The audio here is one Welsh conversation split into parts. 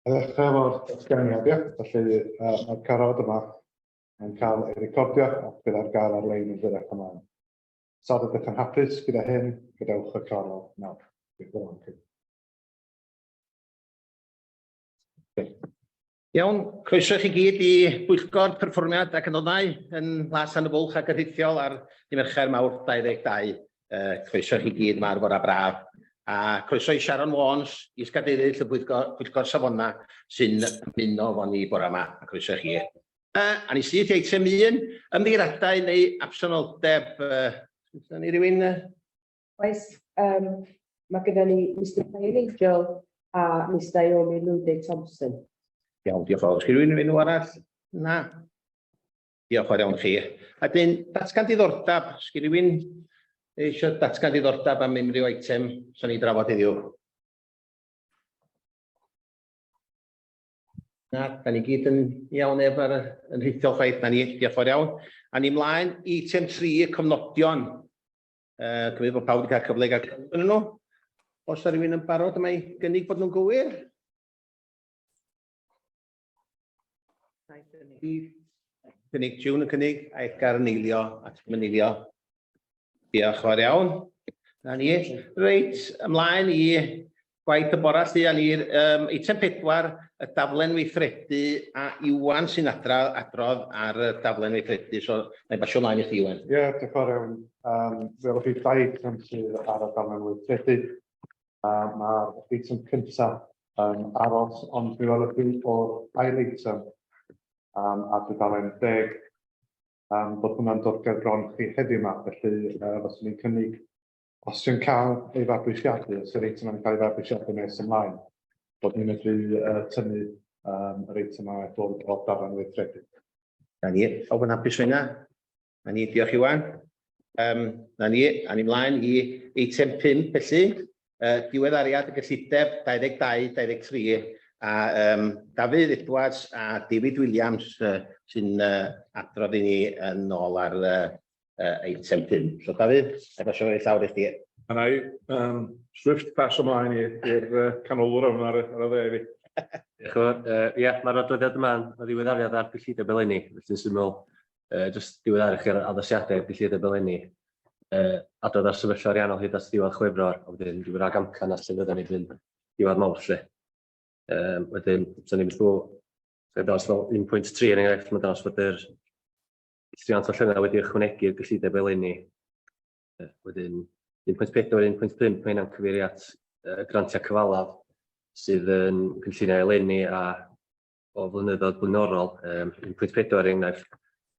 I ddechrau efo'r datganiad, ia? Felly uh, mae'r carod yma yn cael ei recordio ac bydd ar gael ar-lein yn fyrrach ymlaen. Os nad ydych yn hapus gyda hyn, gadewch y carol nawr. Diolch yn fawr. Iawn, croeso i chi gyd i Bwyllgor Perfformiad ac Adnoddau yn Mhlas Tan y Bwlch ac yn rhithiol ar Ddydd Mercher Mawrth 22. Uh, croeso i chi gyd yma ar fore braf. A croeso i Sharon Warnes, is-gadeirydd y Bwyllgor, Pwyllgor Safonau, sy'n ymuno efo ni bore yma. A croeso i chi. Uh, a ni syth i eitem 1, ymddiheuriadau neu absenoldeb. Uh, ni rhywun? Uh... Oes, um, mae gyda ni Mr Brian Angel a Miss Naomi Lunde Thompson. Iawn, diolch yn fawr. Chi rhywun enw arall? Na. Diolch yn fawr iawn chi. A dyn, datgan diddordeb. Sgyn rhywun eisiau datgan diddordeb am unrhyw eitem sy'n ni drafod heddiw? Na, da ni gyd yn iawn efo'r yn rhithiol chwaith, na ni, diolch yn fawr iawn. A ni mlaen i eitem 3, y cofnodion. Uh, Cymryd bod pawb wedi cael cyfle i gael yn nhw. Os yna rhywun yn barod yma i gynnig bod nhw'n gywir? Cynnig, June yn cynnig, a Edgar yn eilio, ac yn eilio. Diolch yn fawr iawn. Na ni. Reit, ymlaen i gwaith y bora lly, a ni'r um, eitem 4, y daflen weithredu, a Iwan sy'n adra, adrodd ar y daflen weithredu, so na i basio ymlaen i chdi, Iwan. Ie, yeah, diolch yn fawr iawn. Um, fe welwch chi dau eitem sydd ar y daflen weithredu. Uh, Mae'r eitem cyntaf yn aros, ond fe welwch chi o'r ail eitem um, ar dudalen 10 um, bod hwnna'n dod ger bron chi heddiw yma, felly uh, fyswn i'n cynnig os yw'n cael ei fabwysiadu, os yw'r eitem yma'n cael ei fabwysiadu nes ymlaen, bod ni'n medru uh, tynnu um, yr eitem yma i ffwrdd o'r darn weithredu. Na ni, pawb yn hapus fe yna? Na ni, diolch Iwan. Um, na ni, a ni mlaen i eitem 5 felly, uh, diweddariad y gyllideb 22-23 a um, Dafydd Edwards a David Williams uh, sy'n uh, adrodd i ni yn ôl ar uh, uh, eitem 5. So Dafydd, a basio fe llawr i chdi. A na i, um, swift pass ymlaen i'r uh, canolwr yma ar, ar y dde i fi. Diolch yn fawr. Yy, ie, mae'r adroddiad yma'n ddiweddariad ar gyllideb eleni, felly'n syml, uh, jyst diweddaru chi ar addasiadau gyllideb eleni. Uh, adrodd ar sefyllfa ariannol hyd at ddiwedd Chwefror, a wedyn rhyw rag amcan at lle fydden ni fynd diwedd Mawrth 'lly. Um, wedyn, so ni'n mynd trwy, dangos fel 1.3 er enghraifft, mae'n dangos fod yr Lliant o llynedd wedi ychwanegu'r gyllideb eleni. Wedyn 1.4, 1.5, mae hynna'n cyfeirio at uh, grantiau cyfalaf sydd yn cynlluniau eleni a o flynyddoedd blaenorol. Um, 1.4 er enghraifft,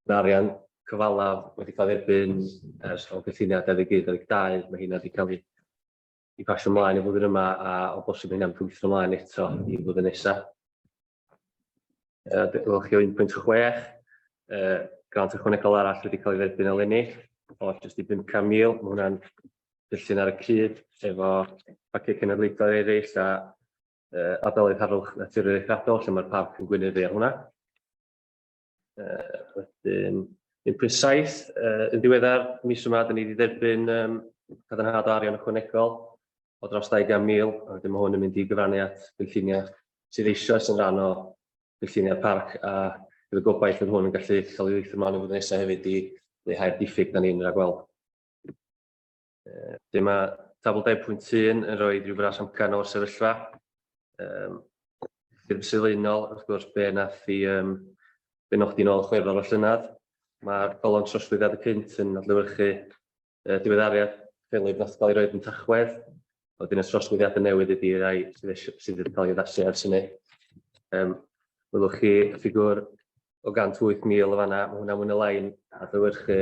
mae arian cyfalaf wedi cael ei dderbyn ers o gynlluniau 21, 22, mae hynna wedi cael ei, ei pasio ymlaen i flwyddyn yma a o bosib hynna'n pwyso ymlaen eto i flwyddyn nesaf. Uh, Welwch chi o 1.6, uh, grant ychwanegol arall wedi cael ei dderbyn eleni o jyst i 500,000. Mae hwnna'n gyllun ar y cyd efo parciau cenedlaethol eraill a uh, ardaloedd harddwch naturiol eithriadol lle mae'r parc yn gweinyddu ar hwnna. Uh, wedyn, 1.7, uh, yn ddiweddar, mis yma, dyn ni wedi derbyn um, cadarnhad o arian ychwanegol o dros 200,000, a wedyn mae hwn yn mynd i gyfrannu at gynlluniau sydd eisoes yn rhan o gynlluniau'r parc, a bydd y gobaith bod hwn yn gallu cael ei weithio ymlaen y flwyddyn nesaf hefyd i leihau'r diffyg da ni'n rhagweld. Wedyn mae tabl 2.1 yn rhoi rhyw fras amcan o'r sefyllfa. Um, ffurf sylfaenol, wrth gwrs, be nath i um, be nodi nôl Chwefror o llynedd. Mae'r golofn trosglwyddiad y cynt yn adlewyrchu uh, diweddariad Philip nath gael ei roed yn Tachwedd. Wedyn y trosglwyddiadau newydd ydy rai sydd, sydd wedi cael ei addasu ers hynny. Um, welwch chi y ffigwr o 108,000 o fanna, mae hwnna mwy neu lai'n adlewyrchu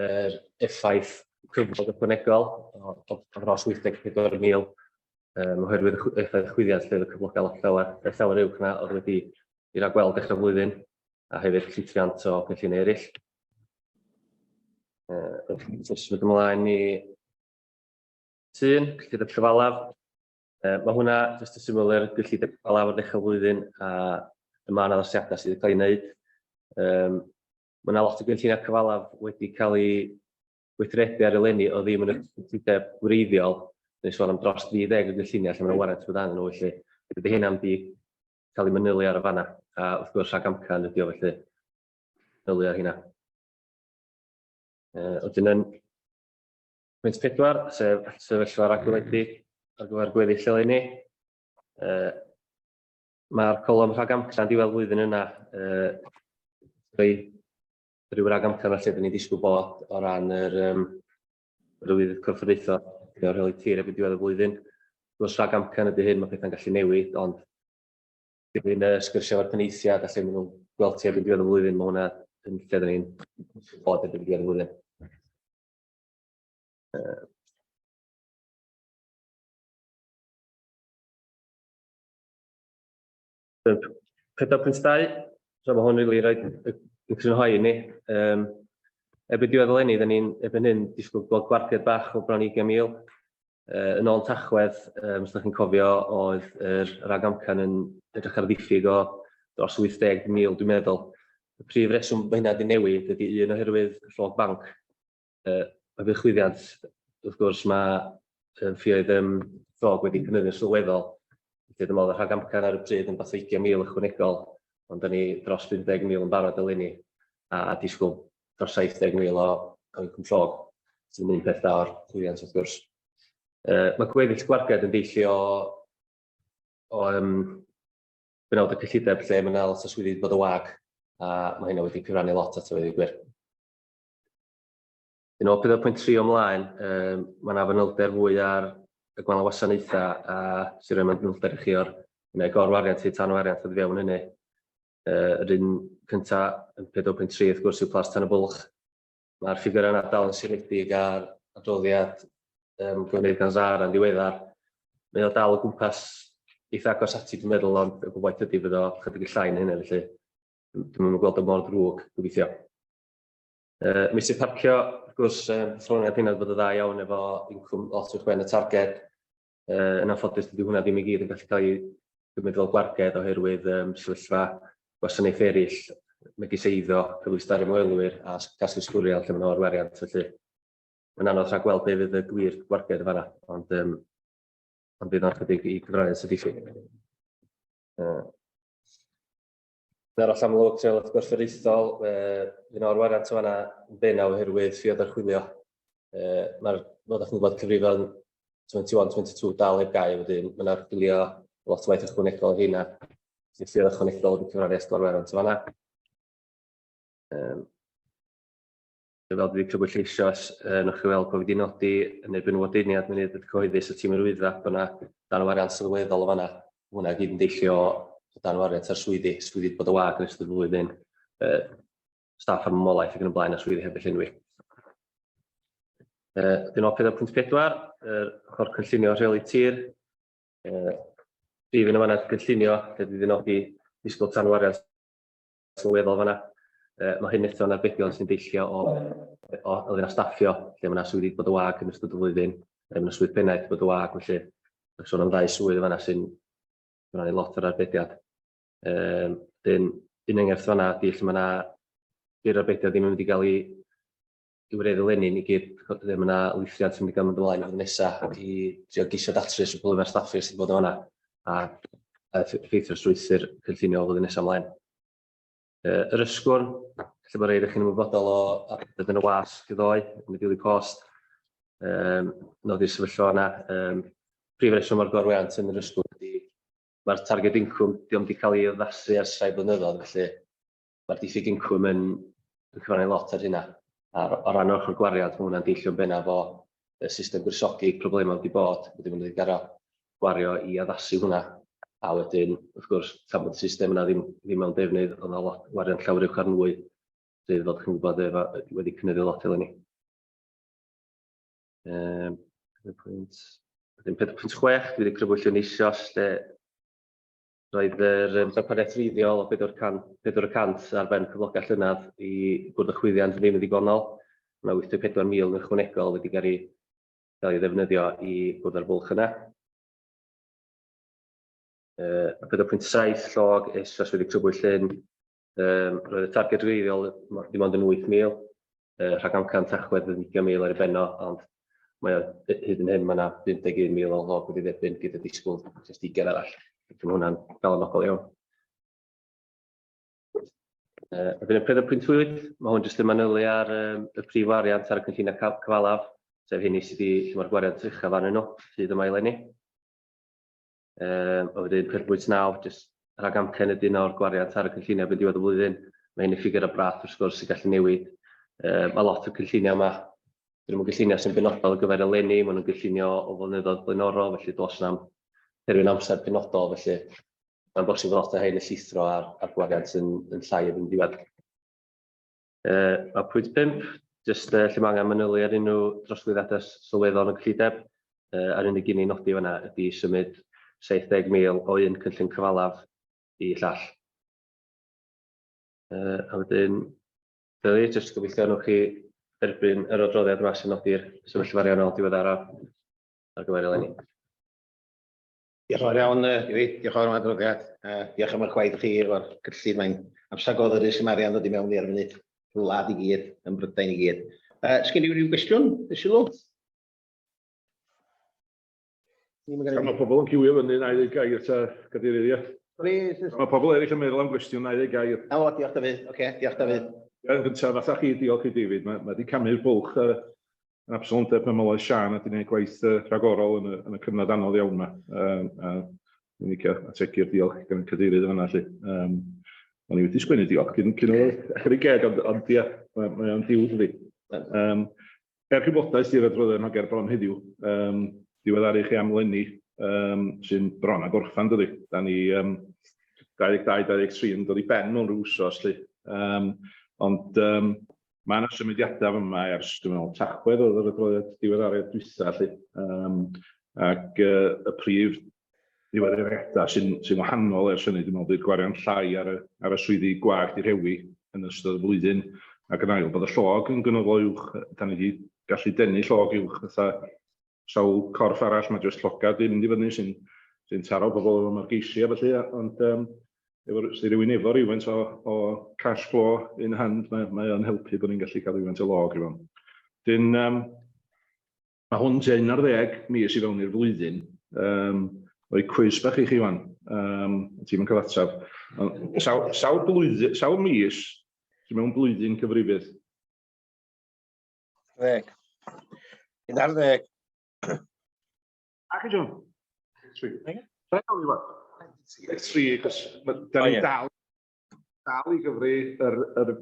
yr effaith cyflog ychwanegol o, o, o dros 84,000 um, oherwydd effaith chwyddiant lle oedd y cyflogau lot llawer, llawer uwch na oedd wedi i ragweld dechrau flwyddyn a hefyd llithriant o gynlluniau eraill. Uh, symud ymlaen i tyn, cyllideb cyfalaf. Yy ma' hwnna jyst y syml yr gyllideb cyfalaf ar ddechrau flwyddyn a y ma' 'na addasiadau sydd wedi cael ei wneud. Yym ma' 'na lot o gynlluniau cyfalaf wedi cael eu gweithredu ar eleni oedd ddim yn y cyllideb gwreiddiol. Dwi'n sôn am dros 30 o gynlluniau lle ma' 'na warant bod arnyn nhw felly dydy hynna mynd i... cael ei manylu ar y fanna. A wrth gwrs rhag amcan ydi o felly manylu ar hynna. Wedyn yn pwynt 4, sef sefyllfa ragweledig ar gyfer gweddill eleni. Mae'r colofn rhag amcan diwedd flwyddyn yna, rhoi rhyw rag amcan felly dyn ni'n disgwyl bod o ran yr rhywydd corfforaethol o'r rheoli tir erbyn diwedd y flwyddyn. Wrth gwrs rhag amcan ydy hyn, mae pethau'n gallu newid, ond dilyn y sgyrsiau efo'r penaethiaid a lle maen nhw'n gweld ti erbyn diwedd y flwyddyn, mae hwnna yn lle dyn ni'n bod erbyn diwedd y flwyddyn. 4.2, so mae hwn rili rhaid yn crynhoi i ni. Erbyn diwedd eleni, da ni'n erbyn hyn disgwyl gweld gwardiad bach o bron i 20,000. Yn ôl Tachwedd, os ydych chi'n cofio, oedd yr rhagamcan yn edrych ar ddiffyg o dros 80,000, dwi'n meddwl. Y prif reswm mae hynna wedi newid ydy un oherwydd llog banc. Mae chwyddiant, wrth gwrs, mae ffioedd llog wedi cynyddu'n sylweddol. Felly dwi'n meddwl y rhagamcan ar y pryd yn fath 20,000 ychwanegol, ond da ni dros 50,000 yn barod eleni a disgwyl dros 70,000 o incwm llog, sydd yn un peth da o'r chwyddiant wrth gwrs. Mae gweddill gwarged yn deillio o benawd y cyllideb lle mae yna lot o swyddi wedi bod yn wag, a mae hynna wedi cyfrannu lot ato fe, gwir. Yn ôl 4.3 ymlaen, mae yna fanylder fwy ar y gwahanol wasanaethau a sy'n rhoi manylder i chi o'r neu gorwariant neu tanwariant oedd fewn hynny. Yr un cyntaf yn 4.3 wrth gwrs yw Plas Tan y Bwlch. Mae'r ffigurau yna dal yn seiliedig ar adroddiad gwneud gan Zara yn ddiweddar. Mae o dal o gwmpas eitha agos ati dwi'n meddwl, ond y gobaith ydy fydd o chydig yn llai na hynny, felly dwi'm yn gweld o mor ddrwg, gobeithio. Meysydd parcio, wrth gwrs, perfformiad hynna wedi bod yn dda iawn efo incwm lot uwch ben y targed. Yn anffodus, dydy hwnna ddim i gyd yn gallu cael ei gymryd fel gwarged oherwydd sefyllfa gwasanaeth eraill, megis eiddo, cyfleusterau ymwelwyr a casglu sbwriel lle mae 'na orwariant. Felly mae'n anodd rhag gweld be fydd y gwir gwarged yn fan'na, ond ond fydd o'n chydig i cyfrannu at y diffyg. Un arall amlwg, treulad gorfforaethol, un o'r wariant yn fan'na yn bennaf oherwydd ffioedd archwilio. Mae'r, fel dach chi'n gwybod, cyfrifon 21, 22 dal heb gau, wedyn mae'n archwilio lot o waith ychwanegol ar hynna. Felly ffioedd ychwanegol wedi cyfrannu at gorwariant yn fan'na. Fel dwi wedi crybwyll eisoes, newch chi weld bod fi wedi nodi yn erbyn wardeiniad mynediad cyhoeddus y tîm hyrwyddo bod yna danwariant sylweddol o fan'na. Ma' hwnna gyd yn deillio o danwariant ar swyddi, swyddi wedi bod yn wag yn ystod y flwyddyn, staff ar mamolaeth ac yn y blaen, a swyddi heb eu llenwi. Wedyn o 4.4, yr ochr cynllunio rheoli tir. Prif un yn fan'na gynllunio, lle dwi wedi nodi disgwyl tanwariant sylweddol fan'na. Mae hyn eto yn arbedion sy'n deillio o elfen o staffio, lle mae yna swyddi wedi bod yn wag yn ystod y flwyddyn, lle mae yna swydd pennaeth wedi bod yn wag, felly mae'n sôn am ddau swydd yn fan'na sy'n cyfrannu lot o'r arbediad. Wedyn, un enghraifft fan'na ydy lle mae yna di'r arbediad ddim yn mynd i gael ei i wireddu eleni, ni gyd, lle mae yna lithriad sy'n mynd i gael mynd ymlaen flwyddyn nesaf i drio geisio datrys y problemau staffio sydd wedi bod yn fan'na a effeithio strwythur cynllunio flwyddyn nesaf ymlaen. Yr Ysgwrn, lle mae rhai chi'n ymwybodol o adroddiad yn y wasg ddoe, yn y Daily Post, nodi'r sefyllfa yna. Prif reswm o'r gorwariant yn yr Ysgwrn ydy mae'r targed incwm, dio'm wedi cael ei addasu ers rhai blynyddoedd, felly mae'r diffyg incwm yn cyfrannu lot ar hynna. A o ran ochr gwariant, mae hwnna'n deillio'n bennaf o y system gwresogi, problemau wedi bod, wedyn maen nhw wedi gorfod gwario i addasu hwnna. A wedyn, wrth gwrs, tan bod y system yna ddim mewn defnydd, oedd yna lot, wariant llawer uwch ar nwy, sydd, fel chi'n gwybod, efo, wedi cynyddu lot eleni. Pwynt, wedyn 4.6, dwi wedi crybwyll yn eisoes, lle roedd yr darpariaeth wreiddiol o 400, 4% ar ben cyflogau llynedd i gwrdd â chwyddiant ddim yn ddigonol. Mae 84,000 yn ychwanegol wedi cael ei ddefnyddio i gwrdd â'r bwlch yna. 4.7 llog eisoes wedi crybwyll hyn. Roedd y targed wreiddiol dim ond yn 8,000, rhag amcan Tachwedd yn 20,000 ar ei benno, ond mae o hyd yn hyn mae yna 51,000 o log wedi dderbyn gyda disgwyl jyst 20 arall. Felly mae hwnna'n galonogol iawn. Wedyn y 4.8, mae hwn jyst yn manylu ar y prif wariant ar y cynlluniau cyfalaf, sef hynny sydd wedi, lle mae'r gwariant uchaf arnyn nhw, hyd yma eleni. A wedyn 4.9, jyst rhag amcan ydy un o'r gwariant ar y cynlluniau erbyn diwedd y flwyddyn. Mae hyn yn ffigur o brath wrth gwrs sy'n gallu newid. Mae lot o cynlluniau yma, dyn nhw'n gynlluniau sy'n benodol ar gyfer eleni, maen nhw'n gynllunio o flynyddoedd blaenorol, felly does na'm terfyn amser penodol, felly mae'n bosib bod lot o rhain yn llithro a'r gwariant yn llai erbyn diwedd. A pwynt 5, jyst lle mae angen manylu ar unrhyw drosglwyddiadau sylweddol yn y cyllideb, a'r unig un i nodi fan'na ydy symud 70,000 o un cynllun cyfalaf i llall. A wedyn, dyna ni, jyst gobeithio wnewch chi dderbyn yr adroddiad yma sy'n nodi'r sefyllfa ariannol diweddaraf ar gyfer eleni. Diolch yn fawr iawn, David. Diolch yn fawr am adroddiad. Diolch am eich gwaith chi efo'r cyllid. Mae'n amser go ddyrus am arian ddod i mewn i ar y funud. Drwy wlad i gyd, yn Brydain i gyd. Sgen i ryw gwestiwn, neu sylw? Mae pobl yn ciwio fyny, na i ddweud gair ta gadeirydd, ia. Sori, Mae pobl eraill yn meddwl am gwestiwn, na i ddweud gair. O, diolch Dafydd. Oce, diolch Dafydd. Ie, yn gyntaf, fatha chi, diolch i David. Mae wedi camu'r bwlch yn absenoldeb mewn oedd Siân a 'di gwneud gwaith rhagorol yn y cyfnod anodd iawn yma. A dwi'n licio ategu'r diolch gan y cadeirydd yn fan'na 'lly. O'n i wedi sgwennu diolch cyn oedd agor ei geg, ond ia, mae o'n diw dydi. Er gwybodaeth i'r adroddiad yma ger bron heddiw, diweddaru chi am leni, sy'n bron a gorffan dydi. Da ni 22, 23 yn dod i ben mewn rhyw wsos 'lly. Ond mae yna symudiadau yma ers, dwi'n meddwl, Tachwedd oedd yr adroddiad diweddariad dwytha 'lly. Ac y prif ddiweddariadau sy'n wahanol ers hynny, dwi'n meddwl, ydy'r gwariant llai ar y swyddi gwag 'di rhewi yn ystod y flwyddyn, ac yn ail, bod y llog yn gynyddol uwch. Da ni wedi gallu denu llog uwch fatha sawl corff arall, mae jyst llogau 'di mynd i fyny sy'n taro pobl efo morgeisi a ballu, ond efo, os 'di rhywun efo rhywfaint o cash flow in hand, mae o'n helpu bod ni'n gallu cael rhywfaint o log i fewn. Dyn, mae hwn tua 11 mis i fewn i'r flwyddyn. Rhoi cwis bach i chi wan, ti'm yn cael ateb. Ond sawl blwyddyn, sawl mis sy'n mewn blwyddyn cyfrifydd? Ddeg. 11. Ac i John. Tri. Tre o'n i wan. Tri, cos da ni'n dal i gyfri yr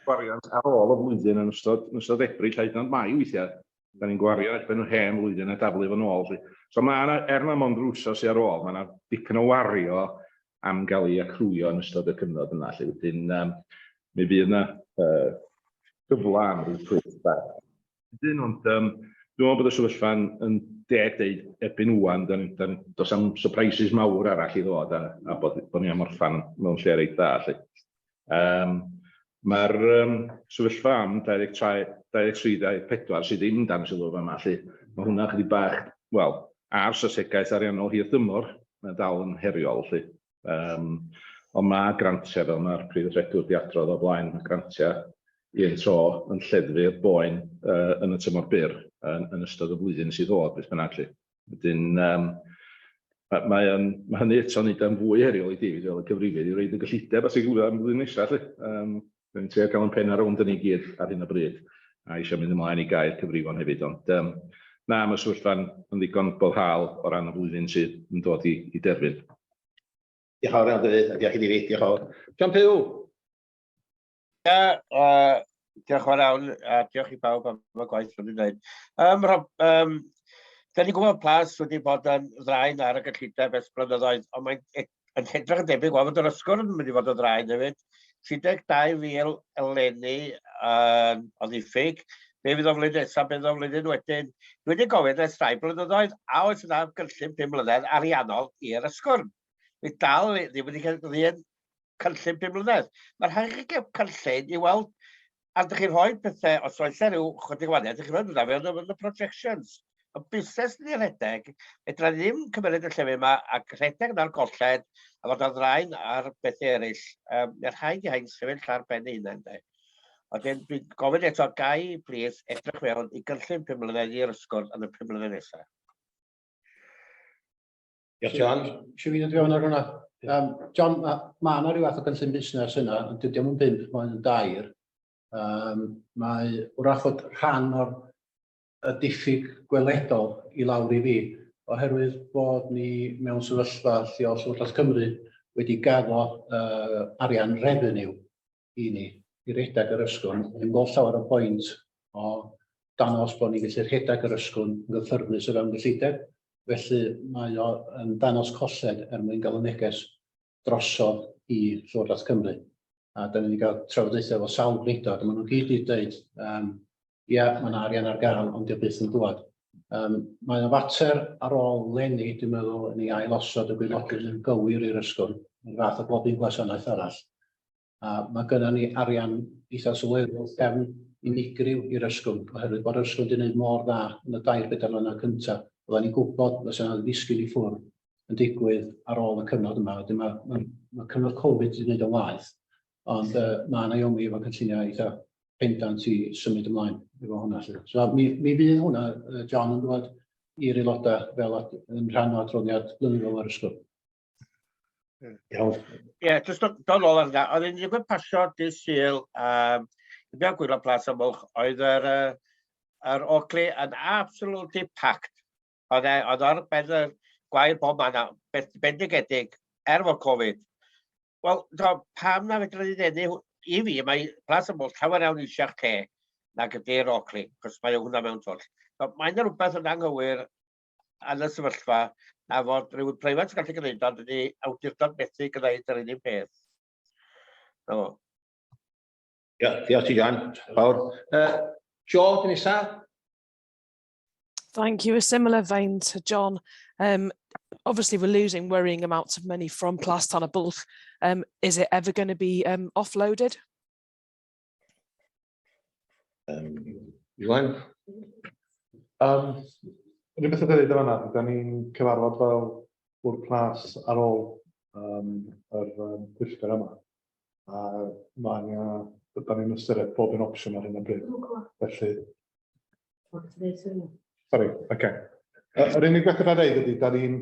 gwariant ar ôl y flwyddyn yn ystod Ebrill a hyd yn oed Mai weithiau. Da ni'n gwario erbyn yr hen flwyddyn a daflu fo'n ôl, 'lly. So mae yna, er na mond rwsos sydd ar ôl, mae yna dipyn o wario am gael ei acrwio yn ystod y cyfnod yna, 'lly. Wedyn, mi fydd yna gyfle am ryw twist bach. Wedyn, ond dwi'n meddwl bod y sefyllfa'n yn deg deud erbyn ŵan, da ni, does am surprises mawr arall i ddod a bod ni am orffan mewn lle reit dda, 'lly. Mae'r sefyllfa am 23, 23, 24 sydd ddim dan sylw fama, 'lly. Mae hwnna chydig bach, wel, ar strategaeth ariannol hir dymor, mae'n dal yn heriol, 'lly. Ond mae grantiau, fel mae'r prif weithredwr 'di adrodd o blaen, mae grantiau un tro yn lleddfu'r boen yn y tymor byr yn ystod y flwyddyn sydd ddod, beth bynnag, 'lly. Wedyn, mae hynny eto'n neud o'n fwy heriol i David fel y cyfrifydd i roid y gyllideb at ei gilydd am y flwyddyn nesaf, 'lly. Da ni'n trio cael ein pen ar rownd hynny i gyd ar hyn o bryd, a eisiau mynd ymlaen i gau'r cyfrifon hefyd, ond na, mae'r sefyllfa'n yn ddigon boddhaol o ran y flwyddyn sydd yn dod i derfyn. Diolch yn fawr iawn, Dafydd, a diolch i David, diolch yn fawr. John Pugh. Ia, diolch yn fawr iawn, a diolch i bawb am y gwaith wedi wneud. Rob, da ni'n gwybod Plas wedi bod yn ddraen ar y gyllideb ers blynyddoedd, ond mae'n yn edrych yn debyg wel fod yr ysgol yn mynd i fod yn ddraen hefyd. 32,000 eleni o ddiffyg. Be fydd o flwyddyn nesaf, be fydd o flwyddyn wedyn. Dwi wedi gofyn ers rhai blynyddoedd, a oes yna gynllun 5 mlynedd ariannol i'r ysgwrn? Fi dal ddim wedi cael yr un cynllun 5 mlynedd. Mae'n rhaid i chi gael cynllun i weld, a ydych chi'n rhoi pethau, os oes e ryw chydig o wahaniaeth, ydych chi'n rhoi hwnna fewn yn y projections. Y busnes ni rhedeg, fedra ni ddim cymryd y llefydd yma ac rhedeg na'r golled a fod ar ddraen ar bethau eraill. Mae'n rhaid i hain sefyll ar ben ei hunain, de. Wedyn, dwi'n gofyn eto, gai, plis, edrych mewn i gynllun 5 mlynedd i'r ysgol yn y 5 mlynedd nesaf. Diolch, John. Eisiau fi ddod fewn ar hwnna? John, ma' ma' 'na ryw fath o gynllun busnes yna, ond dydi o'm yn bump, mae'n dair. Mae wrach fod rhan o'r y diffyg gweledol i lawr i fi, oherwydd bod ni mewn sefyllfa lle oedd Llywodraeth Cymru wedi gaddo arian revenue i ni i redeg yr Ysgwrn. Dwi'n gweld llawer o boint o dangos bod ni'n gallu rhedeg yr Ysgwrn yn gyffyrddus o fewn gyllideb. Felly mae o yn dangos colled er mwyn gael y neges drosodd i Llywodraeth Cymru. A da ni wedi cael trafodaethau efo sawl gweinidog, a maen nhw gyd wedi dweud, ia, mae yna arian ar gael, ond dio byth yn dŵad. Mae o'n fater ar ôl leni, dwi'n meddwl, yn ei ail-osod y gwaelodlin yn gywir i'r Ysgwrn, yn fath o bob un gwasanaeth arall. A mae gynnon ni arian eitha sylweddol cefn unigryw i'r Ysgwrn, oherwydd bod yr Ysgwrn wedi gwneud mor dda yn y dair bedair mlynedd cyntaf. Oedden ni'n gwybod fysa yna ddisgyn i ffwrdd yn digwydd ar ôl y cyfnod yma. Wedyn mae, mae, mae cyfnod Covid wedi gwneud o'n waeth, ond mae Naomi efo cynlluniau eitha pendant i symud ymlaen efo hwnna. Lly. So mi, mi fydd hwnna, John, yn dod i'r aelodau fel ad, yn rhan o adroddiad blynyddol yr ysgol. Iawn. Ie, yeah, jyst dod nôl ar yna. Oedd hi'n digwydd pasio dydd Sul, dwi'n meddwl gwaelod Plas y Bwlch, oedd yr, yr Oakley yn absolutely packed. Oedd e, oedd ar ben y gwair bob man, a beth bendigedig, er fod Covid. Wel, do, pam na fedra ni ddenu i fi, mae Plas y Bwlch llawer iawn eisiau'ch lle nag ydy'r Oakley, cos mae hwnna mewn twll. So, mae yna rhywbeth yn anghywir yn y sefyllfa na fod rhywun preifat yn gallu gwneud ond ydy awdurdod methu gwneud yr un peth. No. Ia, diolch ti John. Fawr. Jo, di nesa? Thank you. A similar vein to John. Obviously, we're losing worrying amounts of money from Plas Tan y Bwlch. Is it ever going to be offloaded? Iwan? Yr unig beth i ddweud yn fan'na, da ni'n cyfarfod fel bwrdd plas ar ôl yr pwyllgor yma. A mae yna, da ni'n ystyried bob un opsiwn ar hyn o bryd. Felly... Sorry, oce. Okay. Yr unig beth yna dweud ydy, da ni'n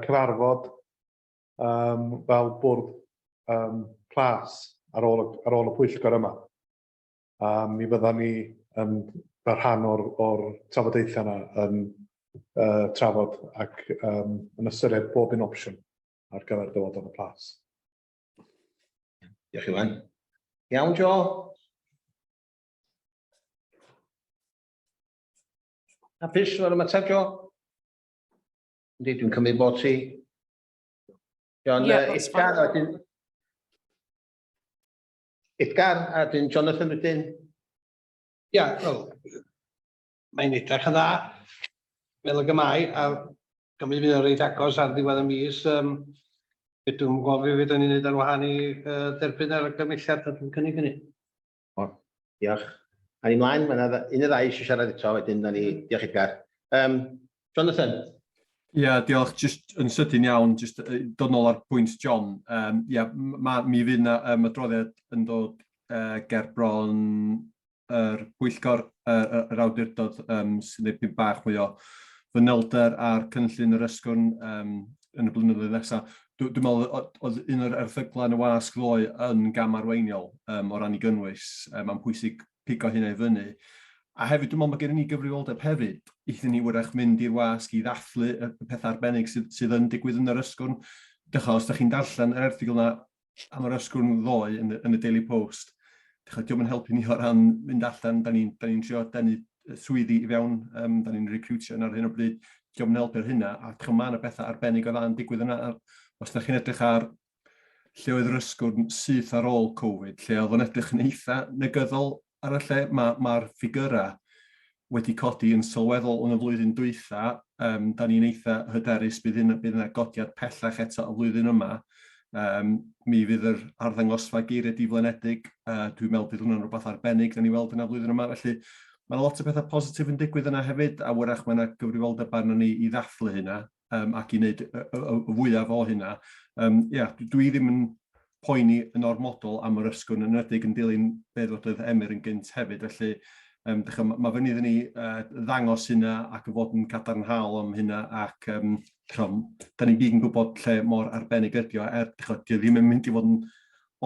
cyfarfod fel bwrdd plas ar ôl, ar ôl y pwyllgor yma. A mi fydda ni yn fel rhan o'r, or trafodaethau yna yn trafod ac yn ystyried bob un opsiwn ar gyfer dyfodol y plas. Diolch Iwan. Iawn, Jo? Hapus efo'r ymateb, Jo? Yndi, dwi'n cymryd bod ti. John, Yeah, that's Edgar, fine. a wedyn... Edgar, a wedyn Jonathan wedyn. Ia, wel, mae'n edrych yn dda, fel ag y mae, a gymryd fydd o'n reit agos ar ddiwedd y mis. Dwi'm yn gweld be fedrwn ni wneud ar wahân i derbyn yr argymhelliad a dwi'n cynnig hynny. O, diolch. A ni mlaen, mae yna un neu ddau eisiau siarad eto, wedyn na ni, diolch Edgar. Jonathan? Ie, yeah, diolch. Just yn sydyn iawn, just dod nôl ar pwynt John. Yeah, mi fydd yna adroddiad yn dod ger bron yr pwyllgor, yr awdurdod sy'n dipyn bach mwy o fanylder ar cynllun yr Ysgwrn yn y blynyddoedd nesaf. Dwi'n meddwl oedd un o'r erthyglau yn y wasg ddoe yn gam arweiniol o ran ei gynnwys. Mae'n pwysig pigo hynna i fyny. A hefyd, dwi'n meddwl mae gennym ni gyfrifoldeb hefyd iddyn ni wrach mynd i'r wasg i ddathlu y pethau arbennig sydd yn digwydd yn yr Ysgwrn. Dechrau, os ydych chi'n darllen yr erthygl yna am yr Ysgwrn ddoe yn y Daily Post, dechrau, dio'm yn helpu ni o ran mynd allan, da ni'n ni trio denu swyddi i fewn, da ni'n recruitio ar hyn o bryd, dio'm yn helpu ar hynna, a dechrau, mae yna bethau arbennig o dda yn digwydd yna. A os ydych chi'n edrych ar lle oedd yr Ysgwrn syth ar ôl Covid, lle oedd o'n edrych yn eitha negyddol ar y lle, mae'r ma ffigurau wedi codi yn sylweddol yn y flwyddyn dwytha. Da ni'n eitha hyderus bydd yna godiad pellach eto y flwyddyn yma. Mi fydd yr arddangosfa geiriau diflanedig, dwi'n meddwl bydd hwnna'n rhywbeth arbennig da ni weld yna flwyddyn yma. Felly mae lot o bethau positif yn digwydd yna hefyd, a wrach mae yna gyfrifoldeb arno ni i ddathlu hynna ac i wneud y fwyaf o hynna. Yeah, dwi ddim yn poeni yn ormodol am yr Ysgwrn, yn enwedig yn dilyn be ddwedodd Emyr yn gynt hefyd. Felly, Dych ch'mo', ma' fyny iddyn ni ddangos hynna ac i fod yn cadarnhaol am hynna ac dych ch'mo', da ni gyd yn gwybod lle mor arbennig ydi o, er dych ch'mo', 'di o ddim yn mynd i fod yn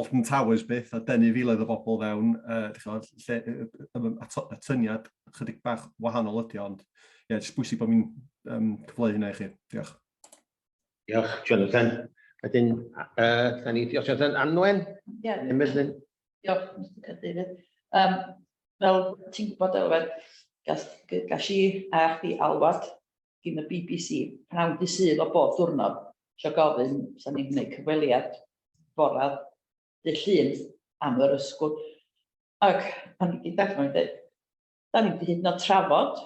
Alton Towers byth a denu filoedd o bobl fewn, dych ch'mo', lle atyniad chydig bach wahanol ydi o, ond ie, jyst bwysig bod fi'n cyfleu hynna i chi. Diolch. Diolch, Jonathan. Wedyn, da ni, diolch Jonathan. Anwen? Ie. Yeah. Diolch, Mr Cadeirydd. Fel ti'n gwybod, Elwen, gas, gas i a chdi alwad gyn y BBC pnawn dy Sul o bob diwrnod, isio gofyn sa ni'n gwneud cyfweliad bora dy Llun am yr ysgol. Ac pan i ddechrau mae'n dweud, da ni'n hyd yn oed trafod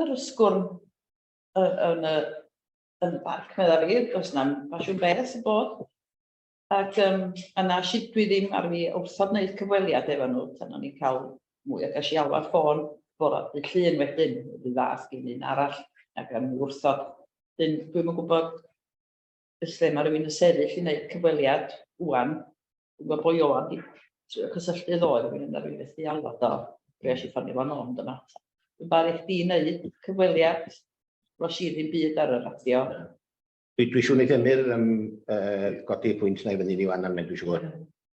yr ysgwrn yn y, yn y parc, medda fi, does na'm ffasiwn beth sy'n bod. Ac yym a na si dwi ddim ar fi wrthod wneud cyfweliad efo nhw tan o'n i'n cael mwy a ges i alwad ffôn bore dydd Llun wedyn, yr un fath gin un arall ac o'n i wrthod. Dyn dwi'm yn gwybod beth lle mae rhywun yn sefyll i wneud cyfweliad ŵan. Dwi'n gwybod bod Ioan 'di trio cysylltu ddoe efo fi ond ar fi fethu alwad o. Dwi eisiau ffonio fo nôl ond yma. Dwi'n barod i chdi wneud cyfweliad, wnes i ddim byd ar y radio. Dwi, dwi siŵr wneith Emyr um, godi y pwynt na i fyny ni wan arnyn, dwi'n siŵr.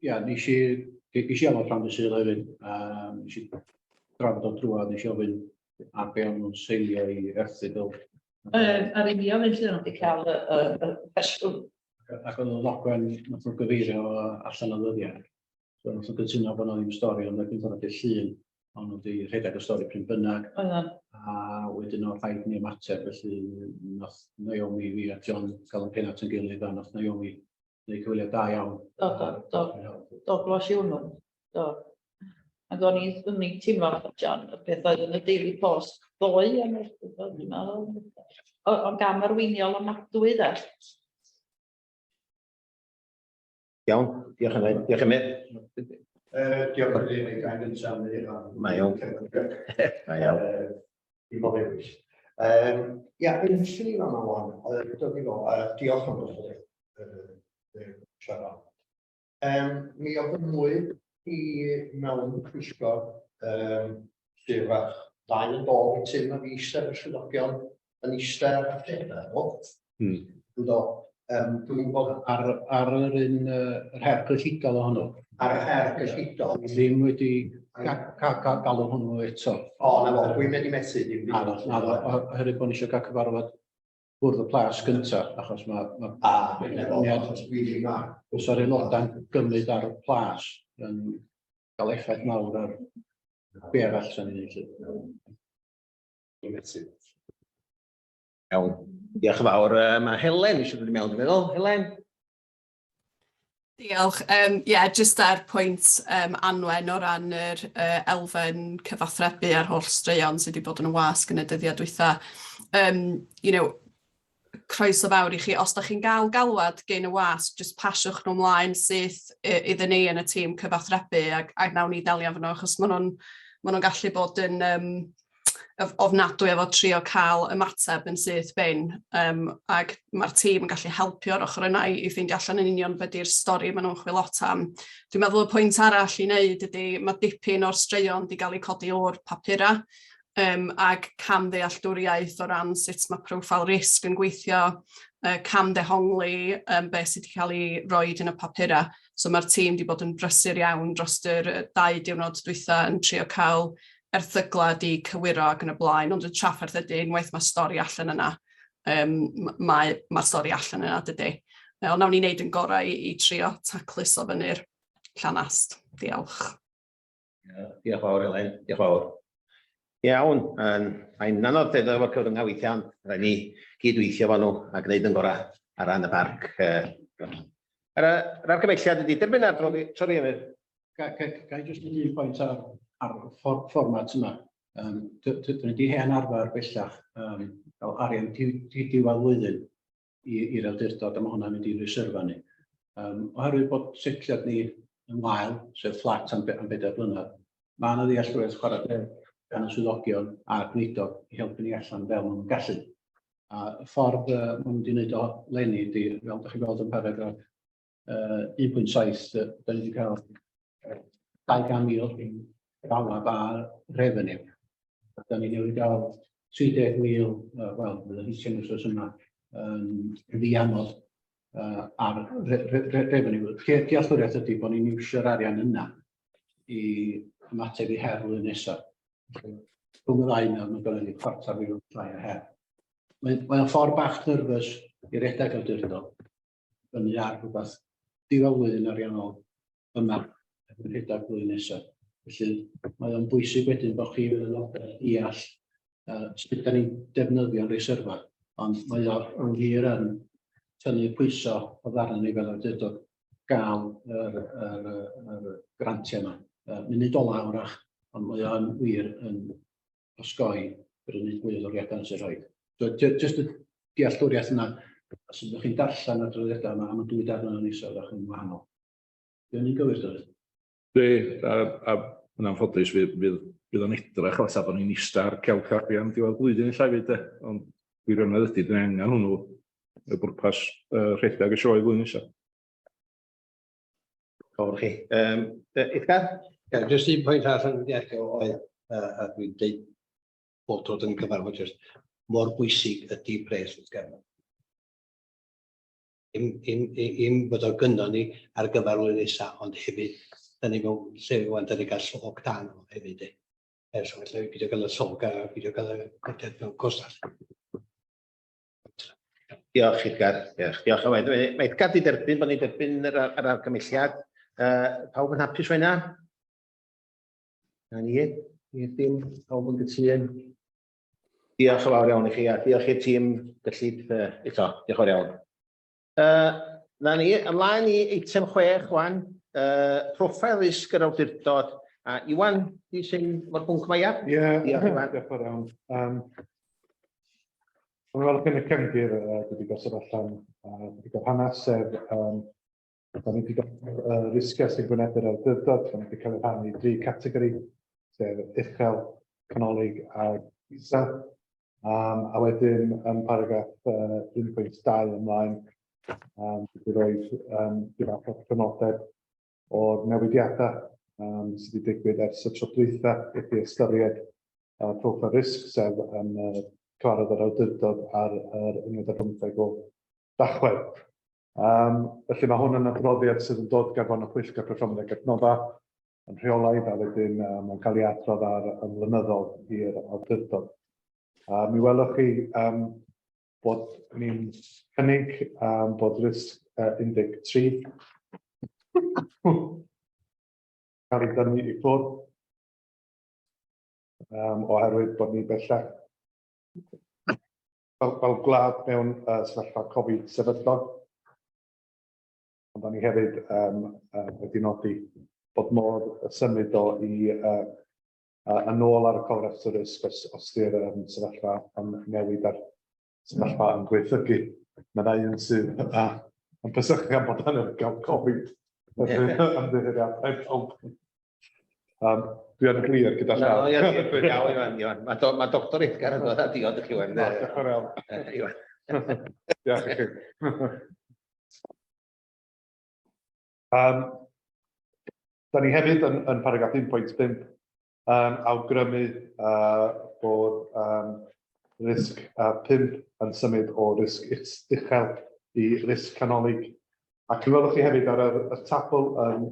Ia, nes i, ges i alwad pnawn dydd Sul hefyd, nes i drafod o drwad, nes i ofyn ar be o'n nhw'n seilio i erthygl. Ar i mi ofyn lle nhw wedi cael y, y, y fersiwn. Ac oedd y ddogfen nath nhw gyfeirio allan o ddyddiad. So nath nhw gytuno bod 'na ddim stori, ond erbyn bore dydd Llun, o'n nhw wedi rhedeg y stori pryn bynnag. Oedden. A wedyn oedd rhaid ni ymateb, felly nath Naomi, fi a John gael yn penat yn gilydd, a nath Naomi wneud cyfweliad da iawn. Do, do, do. Do, glos i hwnnw. Do. Ac o'n i'n o'n i'n teimlo fatha John, y peth oedd yn y Daily Post ddoe am yr, dwi'n meddwl, o'n gam arweiniol ofnadwy de. Iawn, diolch yn fawr. Diolch Emyr. Diolch yn fawr i gael gyntaf. Mae iawn. Mae iawn. I bob ewis. Ia, yn syni fan yma wan, dod i fo, diolch am ddod siarad. Mi ofynnwyd i mewn pwyllgor sydd â ddau yn dod i tim a fi eistedd y swyddogion yn eistedd ar y tebl. Ynddo. Dwi'n gwybod Ar, ar yr un, yr her gyllidol ohono. Ar y her gyllidol. Ddim wedi galw hwnnw eto. O, na fo, dwi'n mynd i methu. Ddim Naddo, naddo, oherwydd bod ni eisiau cael cyfarfod bwrdd y plas gyntaf, achos mae... Ma, A, na fo, achos dwi ddim ar. Os yr aelodau'n gymryd ar y plas yn cael effaith mawr ar be arall sy'n ei wneud. Dwi'n methu. Iawn, diolch yn fawr. Mae Helen eisiau dod i mewn, dwi'n meddwl. Helen? Diolch. Yeah, just ar pwynt Anwen o ran yr elfen cyfathrebu a'r holl straeon sydd wedi bod yn y wasg yn y dyddiau dwytha. Croeso fawr i chi. Os da chi'n gael galwad gen y wasg, just pasiwch nhw ymlaen syth iddyn ni yn y tîm cyfathrebu ac nawn ni delio efo nhw, achos maen nhw'n ma nhw gallu bod yn ofnadwy efo trio cael ymateb yn syth bin, ac mae'r tîm yn gallu helpu o'r ochr yna i ffeindio allan yn union be di'r stori maen nhw'n chwilota am. Dwi'n meddwl y pwynt arall i wneud ydy mae dipyn o'r straeon wedi cael eu codi o'r papurau, ac cam ddealltwriaeth o ran sut mae profile risg yn gweithio, cam dehongli beth sydd wedi cael ei roed yn y papurau. So mae'r tîm wedi bod yn brysur iawn dros yr 2 diwrnod dwytha yn trio cael erthyglau di cywiro ac yn y blaen, ond y trafferth ydy, unwaith mae stori allan yna, mae'r ma stori allan yna, dydy. Ond nawn ni wneud yn gorau i trio tacluso fyny'r llanast. Diolch. Diolch fawr, Elen. Diolch fawr. Iawn, mae'n anodd dweud efo'r cyfryngau weithiau, ond rhaid ni gydweithio efo nhw a gwneud yn gorau ar ran y parc. Yr argymhelliad ydy derbyn adroddiad... Sori, Emyr. Ga i jyst un pwynt ar y fformat yma? Dyn ni wedi hen arfer bellach cael arian diwedd flwyddyn i'r awdurdod, a mae hwnna'n mynd i'n reserfa ni. Oherwydd bod setliad ni yn wael, sef fflat am bedair blynedd, mae yna ddealltwriaeth chwarae teg gan y swyddogion a'r gweinidog i helpu ni allan fel maen nhw'n gallu. A y ffordd maen nhw wedi gwneud o leni ydy, fel ydych chi'n gweld yn paragraff 1.7, da ni wedi cael 200,000 dawab a revenue. Da ni newydd gael 30,000, wel, fydd yn hitio wythnos yma, yn ddiamod ar revenue. Lle dealltwriaeth ydy bod ni'n iwsio'r arian yna i ymateb i her flwyddyn nesaf. Rhwng y ddau yna, mae gennym ni chwarter miliwn llai o her. Mae'n mae ffordd bach nervous i redeg awdurdod fyny ar rhywbeth diwedd flwyddyn ariannol yma yn rhedeg flwyddyn nesaf. Felly mae o'n bwysig wedyn bod chi fel aelodau deall sut da ni'n defnyddio'n reserfa, ond mae o yn wir yn tynnu pwyso o ddarn ni fel awdurdod gael yr, yr, yr grantiau yma. Munud ola wrach, ond mae o'n wir yn osgoi brynu mwy o doriadau yn sy'n rhaid. So, jyst y dealltwriaeth yna, os ydych chi'n darllen y adroddiadau yma am y 2 dair mlynedd nesaf, ydych chi'n wahanol. Dwi'n ni'n gywir, Dafydd? Di, a yn anffodus, fydd o'n edrych fatha bod ni'n ista ar celc arian diwedd blwyddyn ella hefyd, de. Ond gwirionedd ydy, dyn ni angen hwnnw y bwrpas rhedeg y sioe flwyddyn nesaf. Fawr chi. Edgar? Ie, jyst un pwynt arall yn mynd i adio oedd, a dwi'n deud bob tro dyn ni'n cyfarfod jyst, mor bwysig ydy pres wrth gefn. Dim bod o gynnon ni ar gyfer flwyddyn nesaf, ond hefyd, da ni mewn lle rwan, da ni gael llog da arno fo hefyd. De. Ers o felly, beidio gael y llog a beidio gael y codiad mewn costau. Diolch, Edgar. Diolch. Diolch. Mae Edgar di derbyn bod ni'n derbyn yr argymelliad. Pawb yn hapus fe yna? Na ni. Ni dim. Pawb yn gytûn. Diolch yn fawr iawn i chi a diolch i'r tîm gyllid eto. Diolch yn fawr iawn. Na ni, ymlaen i eitem 6 wan. Profil risg yr awdurdod. A Iwan, di sy'n o'r pwnc yma, ia? Ie, Diolch, Iwan. Diolch yn fawr iawn. Ond fel yn y cefndir, dwi wedi gosod allan wedi cael hanes, sef da ni wedi gosod risgiau sy'n gwynebu'r awdurdod, da ni wedi cael eu rhannu i dri categori, sef uchel, canolig a isel. A wedyn yn paragraff 1.2 ymlaen, dwi wedi rhoi ryw fath o crynodeb o'r newidiadau sydd wedi digwydd ers y tro dwytha i chi ystyried profil risg, sef yn cyfarfod yr awdurdod ar yr 15 o Dachwedd. Felly mae hwn yn adroddiad sydd yn dod gerbron y Pwyllgor Perfformiad ac Adnoddau yn rheolaidd a wedyn mae'n cael ei adrodd ar yn flynyddol i'r awdurdod. Mi welwch chi bod ni'n cynnig bod risg 13 cael ei dynnu i ffwrdd oherwydd bod ni bellach fel gwlad mewn sefyllfa Covid sefydlog. Ond da ni hefyd wedi nodi bod modd symud o i yn ôl ar y cofrestr risg os di'r sefyllfa yn newid a'r sefyllfa yn gwaethygu. Mae yna un sydd yn pesychu am bod yn gael Covid. Felly, ymddiheuriadau pawb. Dwi yn glir gyda llaw. No, ie, ie, iawn, Iwan, Iwan. Mae do, ma Doctor Edgar yn dod â diod i chi, Iwan. Diolch yn fawr iawn. Iwan. Diolch i chi. Da ni hefyd yn paragraff 1.5 yn awgrymu bod risg 5 yn symud o risg uchel i risg canolig. Ac mi welwch chi hefyd ar y tabl yn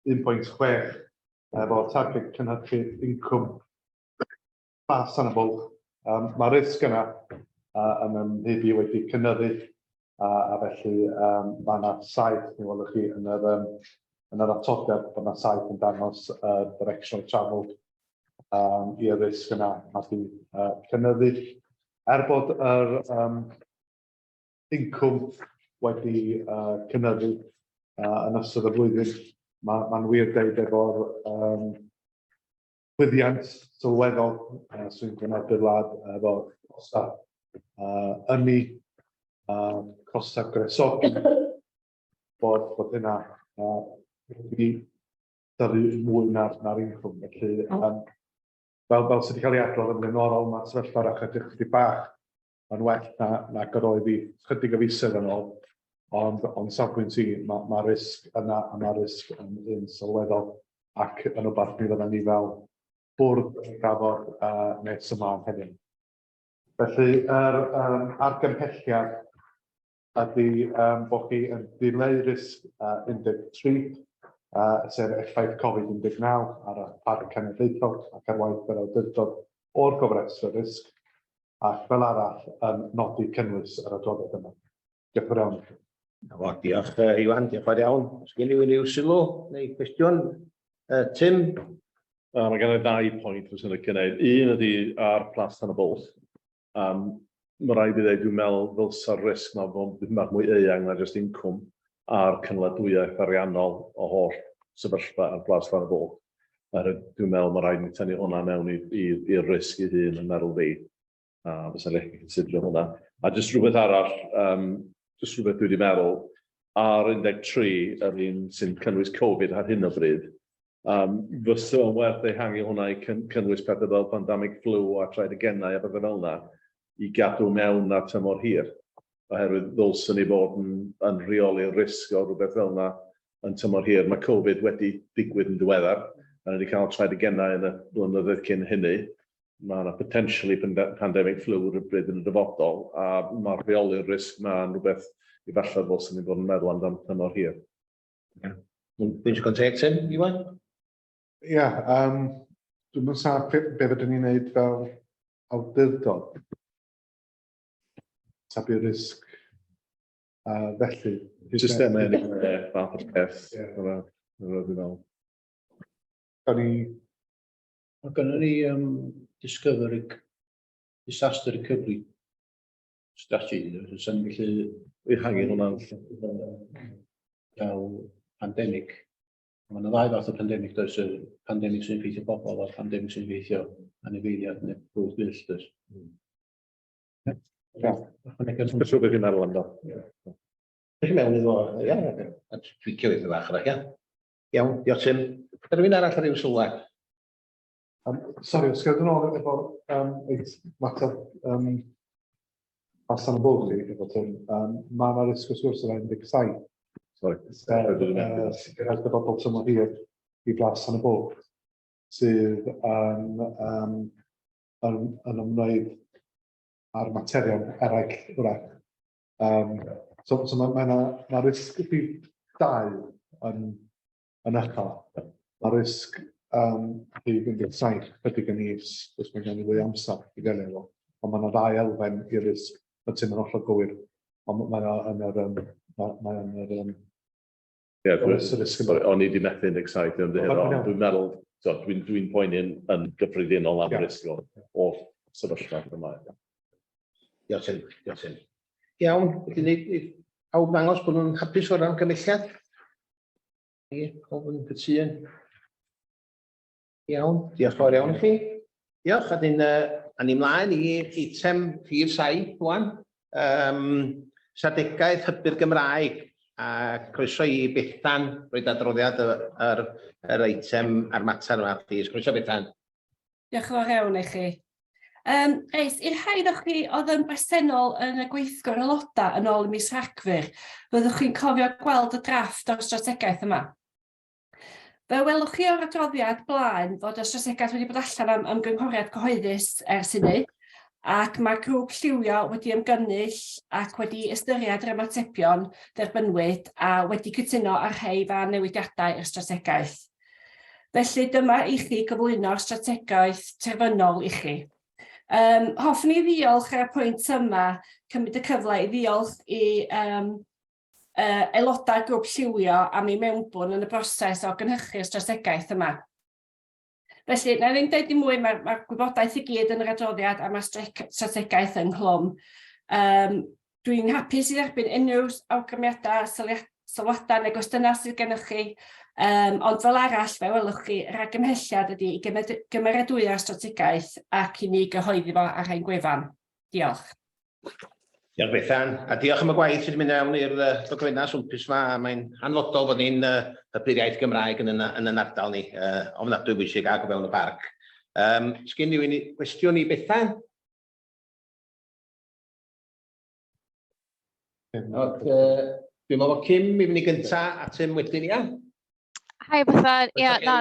1.6 efo targed cynhyrchu incwm Plas Tan y Bwlch. Mae'r risg yna yn ym mhyb i wedi cynyddu a felly mae yna saeth, mi welwch chi yn yr atodiad bod yna saeth yn dangos directional travel i'r risg yna wedi cynyddu. Er bod yr incwm wedi cynyddu yn ystod y flwyddyn, mae'n wir deud efo'r chwyddiant sylweddol sy'n gwynebu'r wlad efo costau ynni a costau gwresogi, bod hynna wedi dyfu mwy na'r incwm. Felly, fel sydd wedi cael ei adrodd yn flaenorol, mae'r sefyllfa ychydig bach yn well nag yr oedd hi chydig o fisoedd yn ôl, ond o'n safbwynt i, ma risg yna a mae risg yn un sylweddol ac yn wbath mi fyddan ni fel bwrdd yn drafod nes ymlaen heddiw. Felly, yr argymhelliad ydy bod chi yn dileu risg 13, sef effaith Covid-19 ar y Parc Cenedlaethol ac ar waith yr awdurdod o'r gofrestr risg, ac fel arall yn nodi cynnwys yr adroddiad yma. Diolch yn fawr iawn i chi. Na fo, diolch Iwan, diolch yn fawr iawn. Os gen i unrhyw sylw neu cwestiwn? Tim? Mae gen i ddau pwynt fyswn i'n licio gwneud. Un ydy ar Plas Tan y Bwlch. Um, mae rhaid i ddweud, dwi'n meddwl ddylsa'r risg yma fod yn bach mwy eang na jyst incwm a'r cynladwyaeth ariannol o holl sefyllfa ar Blas Tan y Bwlch. Oherwydd dwi'n meddwl mae rhaid ni tynnu hwnna mewn i'r risg ei hun yn meddwl fi. A fysa'n licio considero hwnna. A jyst rhywbeth arall, um, jyst rhywbeth dwi wedi meddwl, ar 13, yr un sy'n cynnwys Covid ar hyn o bryd, um, fysa o'n werth ehangu hwnna i cynnwys pethau fel pandemic flu a traed y gennau a pethau fel yna, i gadw mewn ar tymor hir. Oherwydd ddylswn ni fod yn, yn rheoli'r risg o rhywbeth fel yna yn tymor hir. Mae Covid wedi digwydd yn diweddar, a ni wedi cael traed y gennau yn y blynyddoedd cyn hynny. Mae yna potentially pandemic flu rhywbryd yn y dyfodol, a mae rheoli'r risg yma yn rhywbeth efallai ddylswn ni fod yn meddwl amdano tymor hir. Dwi'n digon teg, Tim, Iwan? Ia, yeah, dwi'n mynd saff be fydden ni'n neud fel awdurdod. Tabu risg felly. Systemau yn y fath o peth. Ie. Dyna dwi'n meddwl. Da ni... Mae gynnon ni um, Discovery, Disaster Recovery Strategy, sy'n ni'n gallu ehangu hwnna. Fel pandemic. Mae yna ddau fath o pandemic, does? Y pandemic sy'n effeithio bobl a'r pandemic sy'n effeithio anifeiliaid neu bywyd gwyllt, does? Ie. Jyst rhywbeth i'n meddwl amdano. Felly mewn iddo, ia, a tweakio iddo fach yna, ia. Iawn, diolch Tim. Ydy rhywun arall ar ryw sylwad? Sori, os gael dod yn ôl efo mater allan o bwlch i efo Tim, mae yna risg wrth gwrs yr 17. Sorry. Sef sicrhau'r dyfodol tymor hir i Blas Tan y Bwlch, sydd yn, um, yn, yn ymwneud â'r materion eraill wrach. So mae, mae yna ma risg rhif 2 yn, yn uchel. Mae risg rhif 17 chydig yn is, os mae gen i fwy amser i gael efo. Ond mae yna ddau elfen i'r risg, y ti'n yn hollol gywir. Ond mae yna yn yr... Um, mae, mae yn yr um, Ie, sorry, o'n i wedi methu 17 yn ymddiheuro, ond dwi'n meddwl, so, dwi'n dwi poeni'n yn gyffredinol am risg o, o sefyllfa yma. Diolch Tim, diolch Tim. Iawn, felly ni, ni pawb ddangos bod nhw'n hapus o'r argymhelliad? Ie, pawb yn cytûn. Iawn, diolch fawr iawn i chi. Diolch, a dyn, a ni mlaen i eitem rhif 7 rwan. Um, strategaeth hybu'r Gymraeg a croeso i Bethan roed adroddiad yr, yr, yr eitem a'r mater yma, plîs. Croeso Bethan. Diolch yn fawr iawn i chi. Um, reit, i'r rhai o'ch chi oedd yn bresennol yn y gweithgor aelodau yn ôl ym mis Rhagfyr, fyddwch chi'n cofio gweld y drafft o'r strategaeth yma. Fe welwch chi o'r adroddiad blaen fod y strategaeth wedi bod allan am ymgynghoriad cyhoeddus ers hynny, ac mae grŵp lliwio wedi ymgynnull ac wedi ystyried yr ymatebion dderbynwyd a wedi cytuno ar rhai fan newidiadau i'r strategaeth. Felly dyma i chi gyflwyno'r strategaeth terfynol i chi. Um, hoffwn i ddiolch ar y pwynt yma, cymryd y cyfle i ddiolch i um, aelodau'r grŵp lliwio am eu mewnbwn yn y broses o gynhyrchu'r strategaeth yma. Felly, na i ddim deud dim mwy, mae'r mae gwybodaeth i gyd yn yr adroddiad a mae'r strategaeth ynghlwm. Um, Dwi'n hapus i dderbyn unrhyw awgrymiadau, sylwadau neu gwestiynau sydd gennych chi, um, ond fel arall, fe welwch chi, yr argymhelliad ydy i gymeradwyo'r strategaeth ac i ni gyhoeddi fo ar ein gwefan. Diolch. Diolch Bethan, a diolch am y gwaith sydd wedi mynd mewn i'r uh, dogfennau swmpus yma, a mae'n hanfodol bod ni'n uh, hybu'r iaith Gymraeg yn, yn, yn yn ardal ni, uh, ofnadwy bwysig ac o fewn y parc. Um, sgyn rhywun gwestiwn i Bethan? Not, uh, dwi'n meddwl bod Kim i fynd i gynta a Tim wedyn, ia? Hi Bethan, ia, na,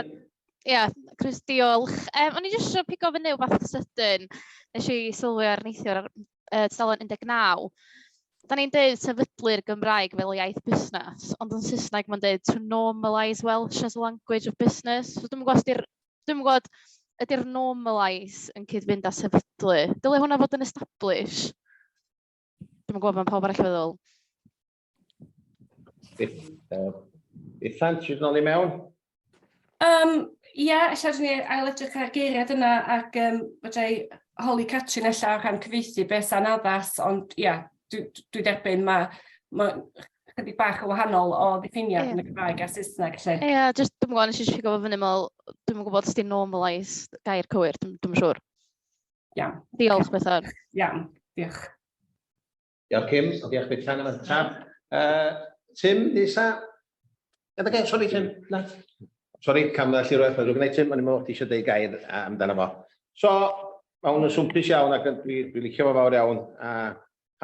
Ia, Chris, diolch. O'n i jyst eisiau pigo fyny wbath sydyn. Nes i sylwi ar neithiwr ar tudalen 19. Da ni'n deud sefydlu'r Gymraeg fel iaith busnes, ond yn Saesneg mae'n deud to normalise Welsh as a language of business. So dwi'm yn gwybod os 'di'r... Dwi'm yn gwybod, ydy'r normalise yn cyd-fynd â sefydlu? Dylai hwnna fod yn establish? Dwi'm yn gwybod be mae pawb arall yn feddwl. Bethan, ti'n nôl i mewn? Ia, ella rydyn ni ail edrych ar geiriad yna ac fedra i holi Catrin ella o rhan cyfieithu beth sa'n addas, ond ia, dwi, dwi derbyn mae ma chydig bach o wahanol o ddiffiniad yn y Gymraeg a'r Saesneg lle. Ie, yeah, just dwi'n gwybod, nes i pigo fo fyny meddwl, dwi'n gwybod os di'n normalise gair cywir, dwi'n dwi siŵr. Iawn. Diolch, Bethan. Iawn, diolch. Diolch Kim, diolch Bethan am y tab. Tim, nesa? Gada gair, sori Tim. Na. Sori, cam allu rhywbeth, mae'n rhywbeth Tim, o'n i'n meddwl chdi eisiau deud gair amdano fo. So, mae hwn yn swmpus iawn ac dwi'n dwi licio fo fawr iawn a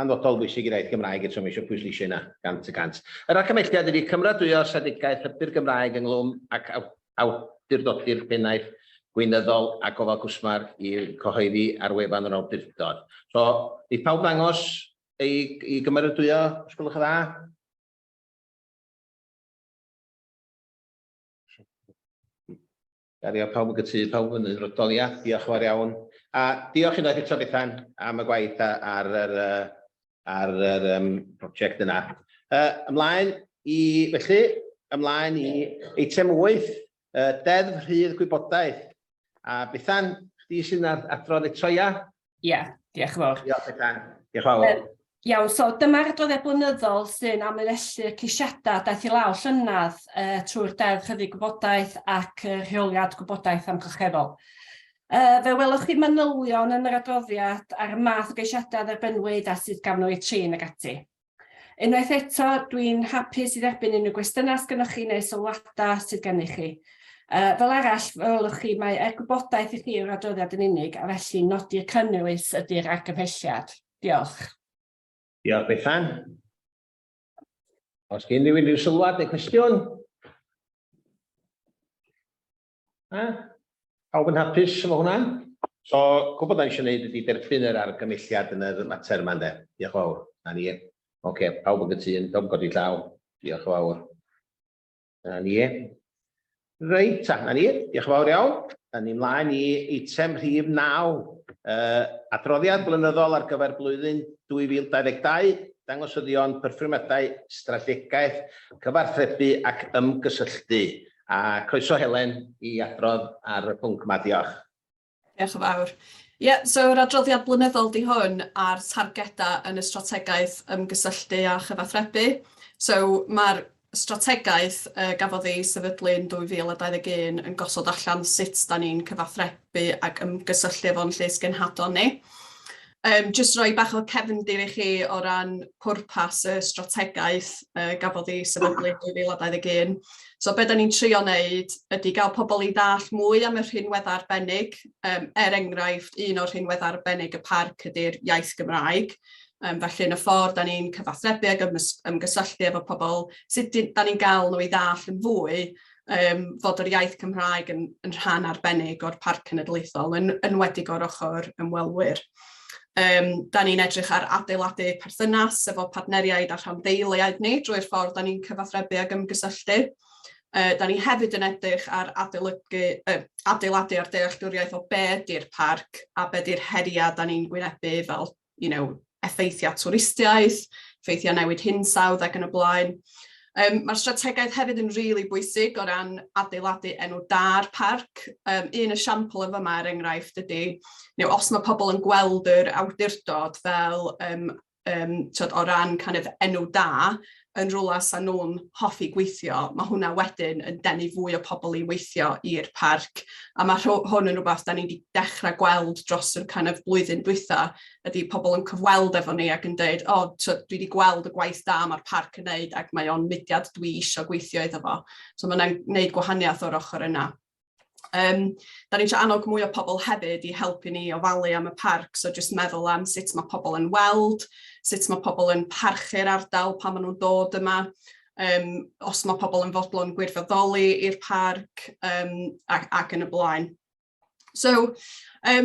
hanfodol bwysig i'r iaith Gymraeg eto, mae eisiau pwysleisio hynna, 100%. Yr argymhelliad ydy cymeradwyo strategaeth hybu'r Gymraeg ynghlwm ac awdurdodi'r pennaeth gweinyddol a gofal cwsmer i cyhoeddi ar wefan yr awdurdod. So, neith pawb ddangos ei, i gymeradwyo, os gwelwch yn dda? Gario pawb yn gytu, pawb yn unfrydol, ia, diolch yn fawr iawn. A diolch unwaith eto Bethan am y gwaith ar yr, ar yr um, prosiect yna. Ymlaen i, felly, ymlaen i eitem 8, Deddf Rhydd Gwybodaeth. A Bethan, chdi sy'n adrodd eto, ia? Ie, yeah, diolch yn fawr. Diolch Bethan, diolch yn fawr. Iawn, so dyma'r adroddiad blynyddol sy'n amlinellu'r ceisiadau daeth i law llynedd uh, trwy'r Deddf Rhyddid Gwybodaeth ac uh, Rheoliad Gwybodaeth Amgylcheddol. Uh, fe welwch chi manylion yn yr adroddiad ar y math o geisiadau dderbynnwyd a sut gafon nhw eu trin ac ati. Unwaith eto, dwi'n hapus i dderbyn unrhyw gwestiynau sgynnoch chi neu sylwadau sydd gennych chi. Uh, fel arall, fe welwch chi, mae er gwybodaeth i chi yw'r adroddiad yn unig, a felly nodi'r cynnwys ydy'r argymhelliad. Diolch. Diolch, Bethan. Os gen rhywun rhyw sylwad neu cwestiwn? Ha? Pawb yn hapus efo hwnna? So, cwbl da ni eisiau gwneud ydy derbyn yr argymelliad yn yr mater yma, ynde? Diolch yn fawr. Na ni. Oce, okay, pawb yn gytûn, pawb yn codi llaw. Diolch yn fawr. Na ni. Reit, ta, na ni. Diolch yn fawr iawn. Da ni mlaen i eitem rhif 9. Adroddiad blynyddol ar gyfer blwyddyn 2022, dangosyddion perfformiadau strategaeth, cyfathrebu ac ymgysylltu. A croeso Helen i adrodd ar y pwnc yma, diolch. Diolch yn fawr. Ie, yeah, so yr adroddiad blynyddol di hwn ar targedau yn y strategaeth ymgysylltu a chyfathrebu. So mae'r strategaeth uh, gafodd ei sefydlu yn 2021 yn gosod allan sut da ni'n cyfathrebu ac ymgysylltu efo'n llys genhadon ni. Jyst rhoi bach o cefndir i chi o ran pwrpas y strategaeth gafodd ei sefydlu yn 2021. So be da ni'n trio wneud ydy gael pobl i ddall mwy am y rhinweddau arbennig. Er enghraifft, un o'r rhinweddau arbennig y parc ydy'r iaith Gymraeg. Felly yn y ffordd da ni'n cyfathrebu ac ymgysylltu efo pobl, sut da ni'n gael nhw i ddall yn fwy fod yr iaith Cymraeg yn, yn rhan arbennig o'r Parc Cenedlaethol, yn enwedig o'r ochr ymwelwyr. Da ni'n edrych ar adeiladu perthynas efo partneriaid a rhanddeiliaid ni drwy'r ffordd da ni'n cyfathrebu ag ymgysylltu. Da ni hefyd yn edrych ar adolygu, adeiladu ar dealltwriaeth o be ydy'r parc a be ydy'r heriau da ni'n gwynebu fel effeithiau twristiaeth, effeithiau newid hinsawdd ac yn y blaen. Mae'r strategaeth hefyd yn rili really bwysig o ran adeiladu enw da'r parc. Un esiampl yn fyma er enghraifft ydy, os mae pobl yn gweld yr awdurdod fel tyd, o ran kind of enw da yn rhywle sa nhw'n hoffi gweithio, mae hwnna wedyn yn denu fwy o pobl i weithio i'r parc. A mae hwn yn rhywbeth da ni wedi dechrau gweld dros yr kind of blwyddyn dwytha, ydy pobl yn cyfweld efo ni ac yn dweud, o, oh, dwi wedi gweld y gwaith da mae'r parc yn neud ac mae o'n mudiad dwi eisiau gweithio iddo fo. So mae'n gwneud gwahaniaeth o'r ochr yna. Da ni'n eisiau annog mwy o pobl hefyd i helpu ni ofalu am y parc, so jyst meddwl am sut mae pobl yn weld, sut mae pobl yn parchu'r ardal pan maen nhw'n dod yma. os mae pobl yn fodlon gwirfoddoli i'r parc ac, ac yn y blaen. So,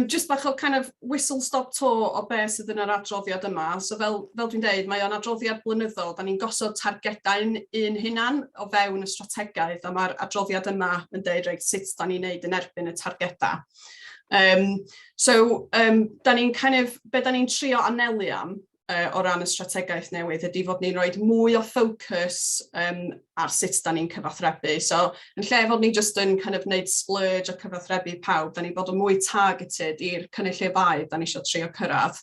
just bach o kind of whistle-stop tour o be sydd yn yr adroddiad yma. So fel dwi'n deud, mae o'n adroddiad blynyddol. Da ni'n gosod targedau'n un hunan o fewn y strategaeth, a mae'r adroddiad yma yn deud reit, sut da ni'n neud yn erbyn y targedau. So, da ni'n kind of, be da ni'n trio anelu am o ran y strategaeth newydd ydy fod ni'n rhoi mwy o ffocws ar sut da ni'n cyfathrebu. So, yn lle fod ni just yn kind of wneud splurge o cyfathrebu pawb, da ni'n bod yn mwy targeted i'r cynulleidfaoedd da ni eisiau trio cyrraedd.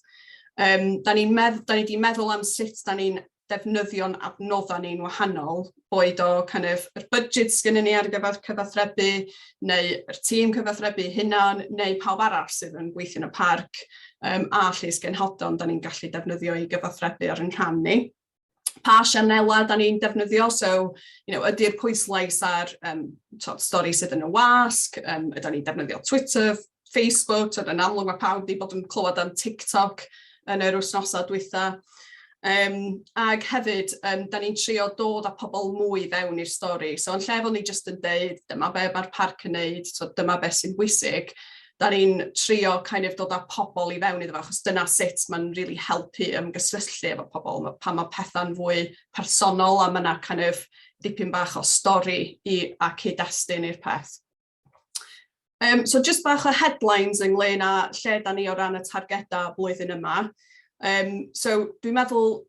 Da ni wedi meddwl am sut da ni'n defnyddio'n adnoddau ni'n wahanol, boed o kind of, yr budget sgynnon ni ar gyfer cyfathrebu, neu yr tîm cyfathrebu hunan, neu pawb arall sydd yn gweithio yn y parc, a llys genhadon da ni'n gallu defnyddio i gyfathrebu ar yn rhan ni. Pa sianelau da ni'n defnyddio, so ydy'r pwyslais ar stori sydd yn y wasg, ydy ni'n defnyddio Twitter, Facebook, tod, yn amlwg mae pawb wedi bod yn clywed am TikTok yn yr wythnosau dwytha. Ag hefyd, da ni'n trio dod â pobl mwy fewn i'r stori. So yn lle fod ni jyst yn deud, dyma be mae'r parc yn neud, so dyma be sy'n bwysig, da ni'n trio kind of dod â pobl i fewn iddo fo, achos dyna sut mae'n really helpu ymgysylltu efo pobl, pan mae pethau'n fwy personol a mae yna kind of dipyn bach o stori a cyd-destun i'r peth. So just bach o headlines ynglyn â lle da ni o ran y targedau blwyddyn yma. So dwi'n meddwl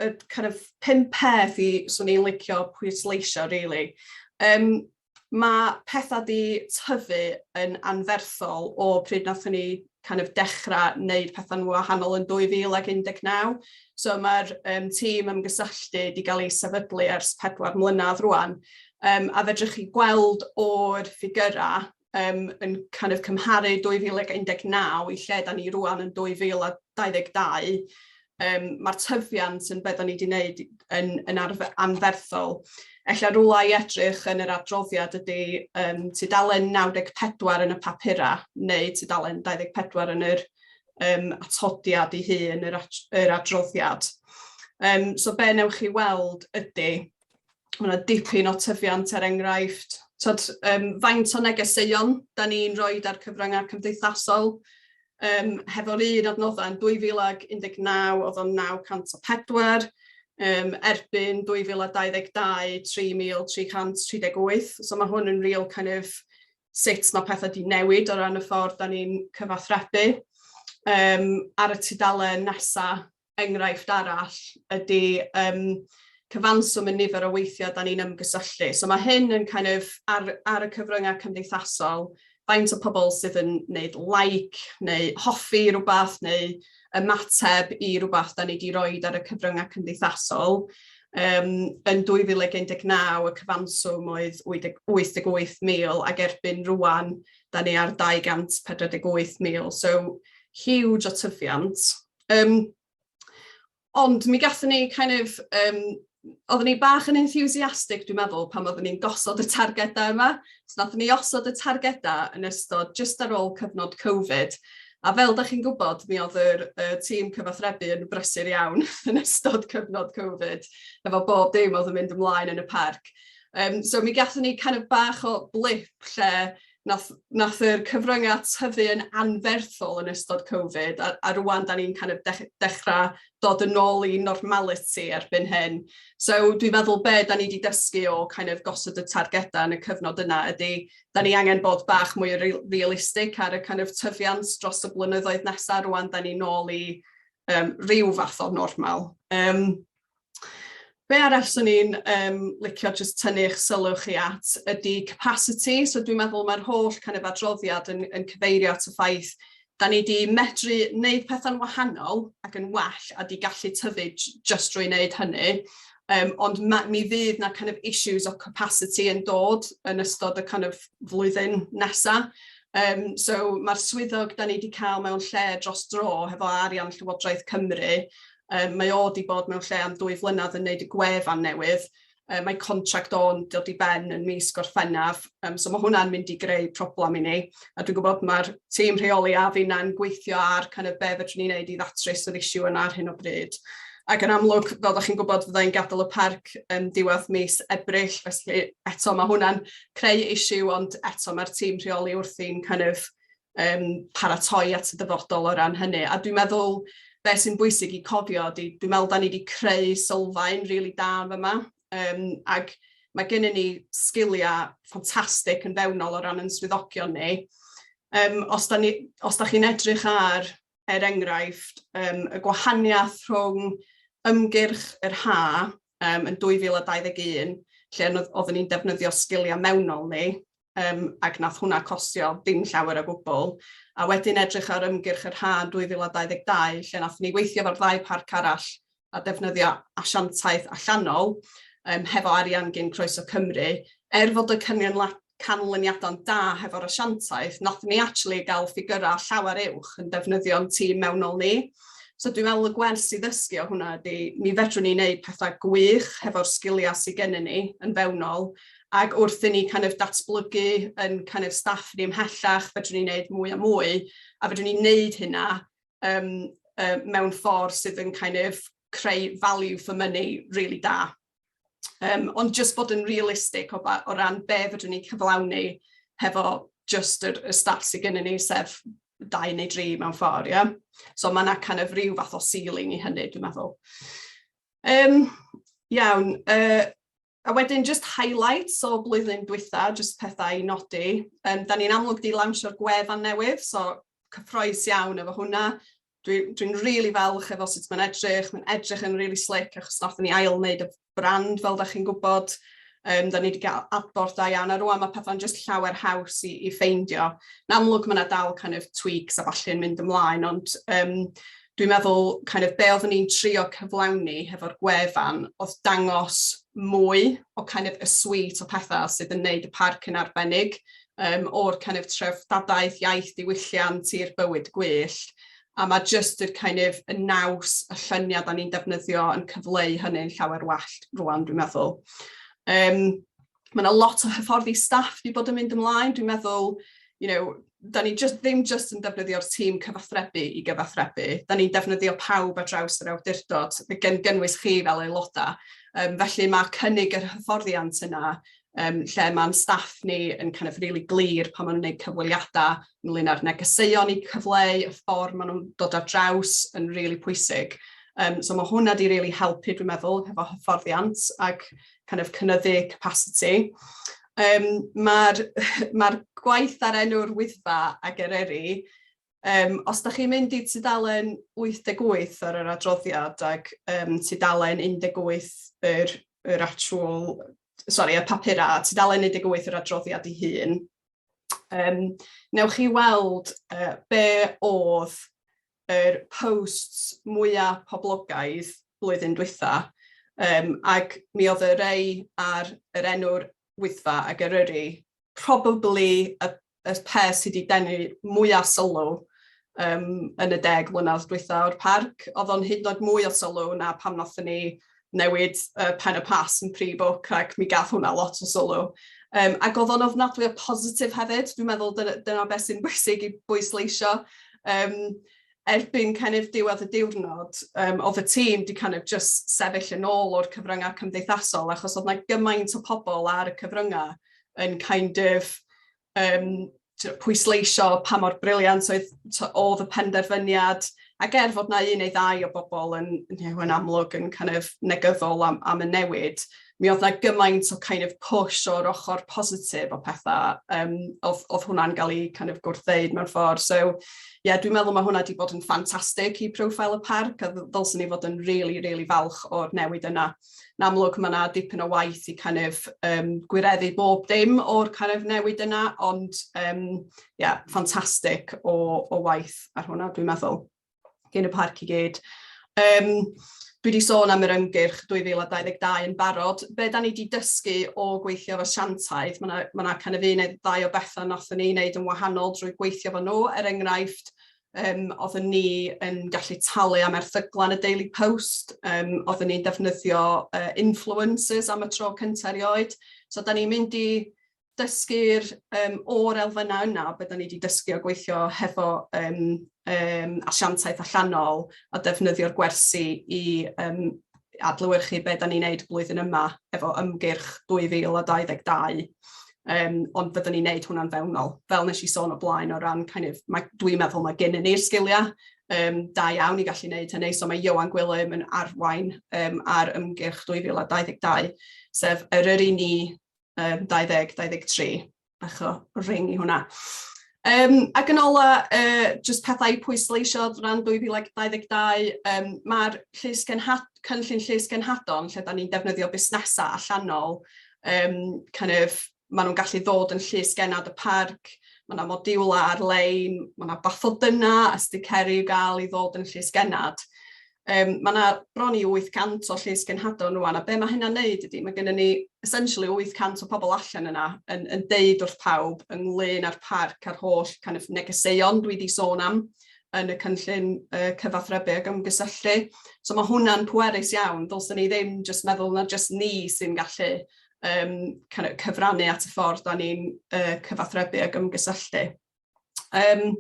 y kind of pum peth i swn i'n licio pwysleisio, really. Mae pethau di tyfu yn anferthol o pryd nathon ni kind of dechrau wneud pethau'n wahanol yn 2019. So mae'r tîm ymgysylltu wedi cael ei sefydlu ers 4 mlynedd rwan. A fedrwch chi gweld o'r ffigurau yn kind of cymharu 2019 i lle da ni rwan yn 2022, mae'r tyfiant yn beth da ni wedi wneud yn anferthol. Ella rhywle i edrych yn yr adroddiad ydy tudalen 94 yn y papura neu tudalen 24 yn yr atodiad ei hun, yr adroddiad. So be newch chi weld ydy, mae yna dipyn o tyfiant, er enghraifft. Tod, faint o negeseuon da ni'n rhoi ar cyfryngau cymdeithasol. Hefo'r un adnoddau yn 2019 oedd o'n 904, erbyn 2022 3,338. So mae hwn yn real kind of sut mae pethau wedi newid o ran y ffordd da ni'n cyfathrebu. Ar y tudalen nesaf, enghraifft arall ydy cyfanswm y nifer o weithiau da ni'n ymgysylltu. So mae hyn yn kind of ar y cyfryngau cymdeithasol, faint o pobl sydd yn gwneud like neu hoffi rhywbeth neu ymateb i rhywbeth da ni wedi rhoi ar y cyfryngau cymdeithasol. Yn 2019 y cyfanswm oedd 88,000 ac erbyn rwan da ni ar 248,000. So huge o tyfiant. Ond mi gathon ni kind of, oeddwn ni bach yn enthusiastic, dwi'n meddwl, pan oeddwn ni'n gosod y targedau yma. So nathon ni osod y targedau yn ystod just ar ôl cyfnod Covid. A fel da chi'n gwybod, mi oedd y tîm cyfathrebu yn brysur iawn yn ystod cyfnod Covid, efo bob dim oedd yn mynd ymlaen yn y parc. So mi gathon ni kind of bach o blip lle nath yr cyfryngau tyfu yn anferthol yn ystod Covid, a rwan da ni'n kind of dechrau dod yn ôl i normality erbyn hyn. So dwi'n meddwl be da ni wedi dysgu o kind of gosod y targedau yn y cyfnod yna ydy da ni angen bod bach mwy realistig ar y kind of tyfiant dros y blynyddoedd nesaf. Rwan da ni nôl i ryw fath o normal. Be arall swn i'n licio jyst tynnu eich sylw chi at ydy capacity. So dwi'n meddwl mae'r holl kind of adroddiad yn cyfeirio at y ffaith da ni wedi medru wneud pethau'n wahanol ac yn well a di gallu tyfu just drwy wneud hynny. Ond mi fydd na kind of issues o capacity yn dod yn ystod y kind of flwyddyn nesaf. So mae'r swyddog da ni wedi cael mewn lle dros dro hefo arian Llywodraeth Cymru, mae o wedi bod mewn lle am 2 flynedd yn neud y gwefan newydd. Mae contract o'n dod i ben yn mis Gorffennaf, so mae hwnna'n mynd i greu problem i ni. A dwi'n gwybod mae'r tîm rheoli a finna'n gweithio ar kind of be fedrwn ni wneud i ddatrys yr issue yna ar hyn o bryd. Ac yn amlwg, fel ydych chi'n gwybod, fydda i'n gadael y parc yn diwedd mis Ebrill, felly eto mae hwnna'n creu issue, ond eto mae'r tîm rheoli wrthi'n kind of paratoi at y dyfodol o ran hynny. A dwi'n meddwl beth sy'n bwysig i cofio ydy, dwi'n meddwl da ni wedi creu sylfaen rili really da yn fyma, ac mae gennym ni sgiliau ffantastig yn fewnol o ran yn swyddogion ni. Os da chi'n edrych ar, er enghraifft, y gwahaniaeth rhwng ymgyrch yr ha yn 2021, lle oeddwn ni'n defnyddio sgiliau mewnol ni, ac nath hwnna costio dim llawer o gwbl. A wedyn edrych ar ymgyrch yr ha yn 2022, lle nath ni weithio efo'r ddau parc arall a defnyddio asiantaeth allanol hefo arian gyn Croeso Cymru, er fod y canlyniadau'n da hefo'r asiantaeth, nath ni actually gael ffigurau llawer uwch yn defnyddio'n tîm mewnol ni. So dwi'n meddwl y gwers i ddysgu o hwnna ydy, mi fedrwn ni wneud pethau gwych hefo'r sgiliau sydd gennym ni yn fewnol, ac wrth i ni kind of datblygu yn kind of staff ni ymhellach, fedrwn ni wneud mwy a mwy, a fedrwn ni wneud hynna mewn ffordd sydd yn kind of creu value for money really da. Ond just bod yn realistig o ran be fedrwn ni cyflawni hefo just y staff sydd gennym ni, sef dau neu dri mewn ffordd, ie? Yeah? So mae yna kind of rhyw fath o ceiling i hynny, dwi'n meddwl. Iawn, a wedyn just highlights o blwyddyn dwytha, just pethau i nodi. Da ni'n amlwg di lawnsio'r gwefan newydd, so cyffrous iawn efo hwnna. Dwi'n dwi really falch efo sut mae'n edrych. Mae'n edrych yn really slick achos nathon ni ail wneud y brand, fel da chi'n gwybod. Da ni wedi cael adborth da iawn, a rwan mae pethau'n just llawer haws i ffeindio. Yn amlwg mae yna dal kind of tweaks a falle yn mynd ymlaen, ond dwi'n meddwl kind of be oeddwn ni'n trio cyflawni hefo'r gwefan oedd dangos mwy o kind of y suite o pethau sydd yn neud y parc yn arbennig, o'r kind of treftadaeth, iaith, diwylliant i'r bywyd gwyllt. A mae just yr kind of y naws, y lluniau da ni'n defnyddio yn cyfleu hynny'n llawer well rwan, dwi'n meddwl. Mae yna lot o hyfforddi staff wedi bod yn mynd ymlaen. Dwi'n meddwl, da ni just, ddim just yn defnyddio'r tîm cyfathrebu i gyfathrebu. Da ni'n defnyddio pawb ar draws yr awdurdod, gan gynnwys chi fel aelodau. Felly mae cynnig yr hyfforddiant yna lle mae'n staff ni yn kind of really glir pan maen nhw'n gwneud cyfweliadau ynglyn â'r negeseuon i cyfleu, y ffordd maen nhw'n dod ar draws yn really pwysig. So mae hwnna di really helpu, dwi'n meddwl, hefo hyfforddiant ac kind of cynyddu capacity. Mae'r ma gwaith ar enw'r Wyddfa ac Eryri, os da chi'n mynd i tudalen 88 ar yr adroddiad ac tudalen 18 yr actual, sorry, y papura, tudalen 18 yr adroddiad ei hun, newch chi weld be oedd yr posts mwyaf poblogaidd blwyddyn dwytha, ac mi oedd y rei ar yr enw'r Wyddfa ac Eryri probably y peth sydd wedi denu mwyaf sylw yn y 10 mlynedd dwytha o'r parc. Oedd o'n hyd yn oed mwy o sylw na pam nathon ni newid Pen y Pass yn pre-book, ac mi gath hwnna lot o sylw. Ac oedd o'n ofnadwy o positif hefyd. Dwi'n meddwl dyna beth sy'n bwysig i bwysleisio. Erbyn kind of diwedd y diwrnod, oedd y tîm di kind of just sefyll yn ôl o'r cyfryngau cymdeithasol, achos oedd 'na gymaint o pobl ar y cyfryngau yn kind of pwysleisio pa mor brilliant oedd y penderfyniad, ac er fod na un neu ddau o bobl yn amlwg yn kind of negyddol am y newid, mi oedd na gymaint o kind of push o'r ochr positif o pethau, oedd hwnna'n cael ei kind of gwrthdeud mewn ffordd. So, yeah, dwi'n meddwl mae hwnna wedi bod yn ffantastig i profile y parc, a ddylswn ni fod yn really, really falch o'r newid yna. Yn amlwg mae yna dipyn o waith i kind of gwireddu bob dim o'r kind of newid yna, ond yeah, ffantastig o waith ar hwnna, dwi'n meddwl, gen y parc i gyd. Dwi wedi sôn am yr ymgyrch 2022 yn barod. Be da ni wedi dysgu o gweithio efo asiantaeth, mae yna ma kind of un neu ddau o bethau nathon ni wneud yn wahanol drwy gweithio efo nhw. Er enghraifft, oedden ni yn gallu talu am erthyglau yn y Daily Post. Oedden ni'n defnyddio influencers am y tro cyntaf erioed. So da ni'n mynd i dysgu'r um, o'r elfennau yna, beth da ni wedi dysgu o gweithio hefo um, um, asiantaeth allanol a defnyddio'r gwersi i um, adlewyrchu be da ni'n neud blwyddyn yma efo ymgyrch 2022. Um, ond fyddwn ni'n neud hwnna'n fewnol. Fel nes i sôn o blaen o ran kind of, mae, dwi'n meddwl mae gennym ni'r sgiliau um, da iawn i gallu neud hynny. So mae Ieuan Gwilym yn arwain um, ar ymgyrch 2022, sef Eryri Ni um, 2023. Bach o ring i hwnna. Um, ac yn ola, uh, jyst pethau i pwysleisio ran 2022, um, mae'r cynllun Llys Genhadon, lle da ni'n defnyddio busnesau allanol, um, kind of, maen nhw'n gallu ddod yn llys genad y parc, mae yna modiwlau ar-lein, mae yna bathodyna a sticeri i'w gael i ddod yn llys genad. Um, mae yna bron i 800 o llys genhadon rwan, a be mae hynna'n neud ydy, mae gennym ni essentially 800 o pobl allan yna yn, yn deud wrth pawb ynglyn â'r parc a'r holl kind of negeseuon dwi wedi sôn am yn y cynllun uh, cyfathrebu ac ymgysylltu. So mae hwnna'n pwerus iawn, ddylswn ni ddim jyst meddwl na jyst ni sy'n gallu um, kind of cyfrannu at y ffordd da ni'n uh, cyfathrebu ac ymgysylltu. Um,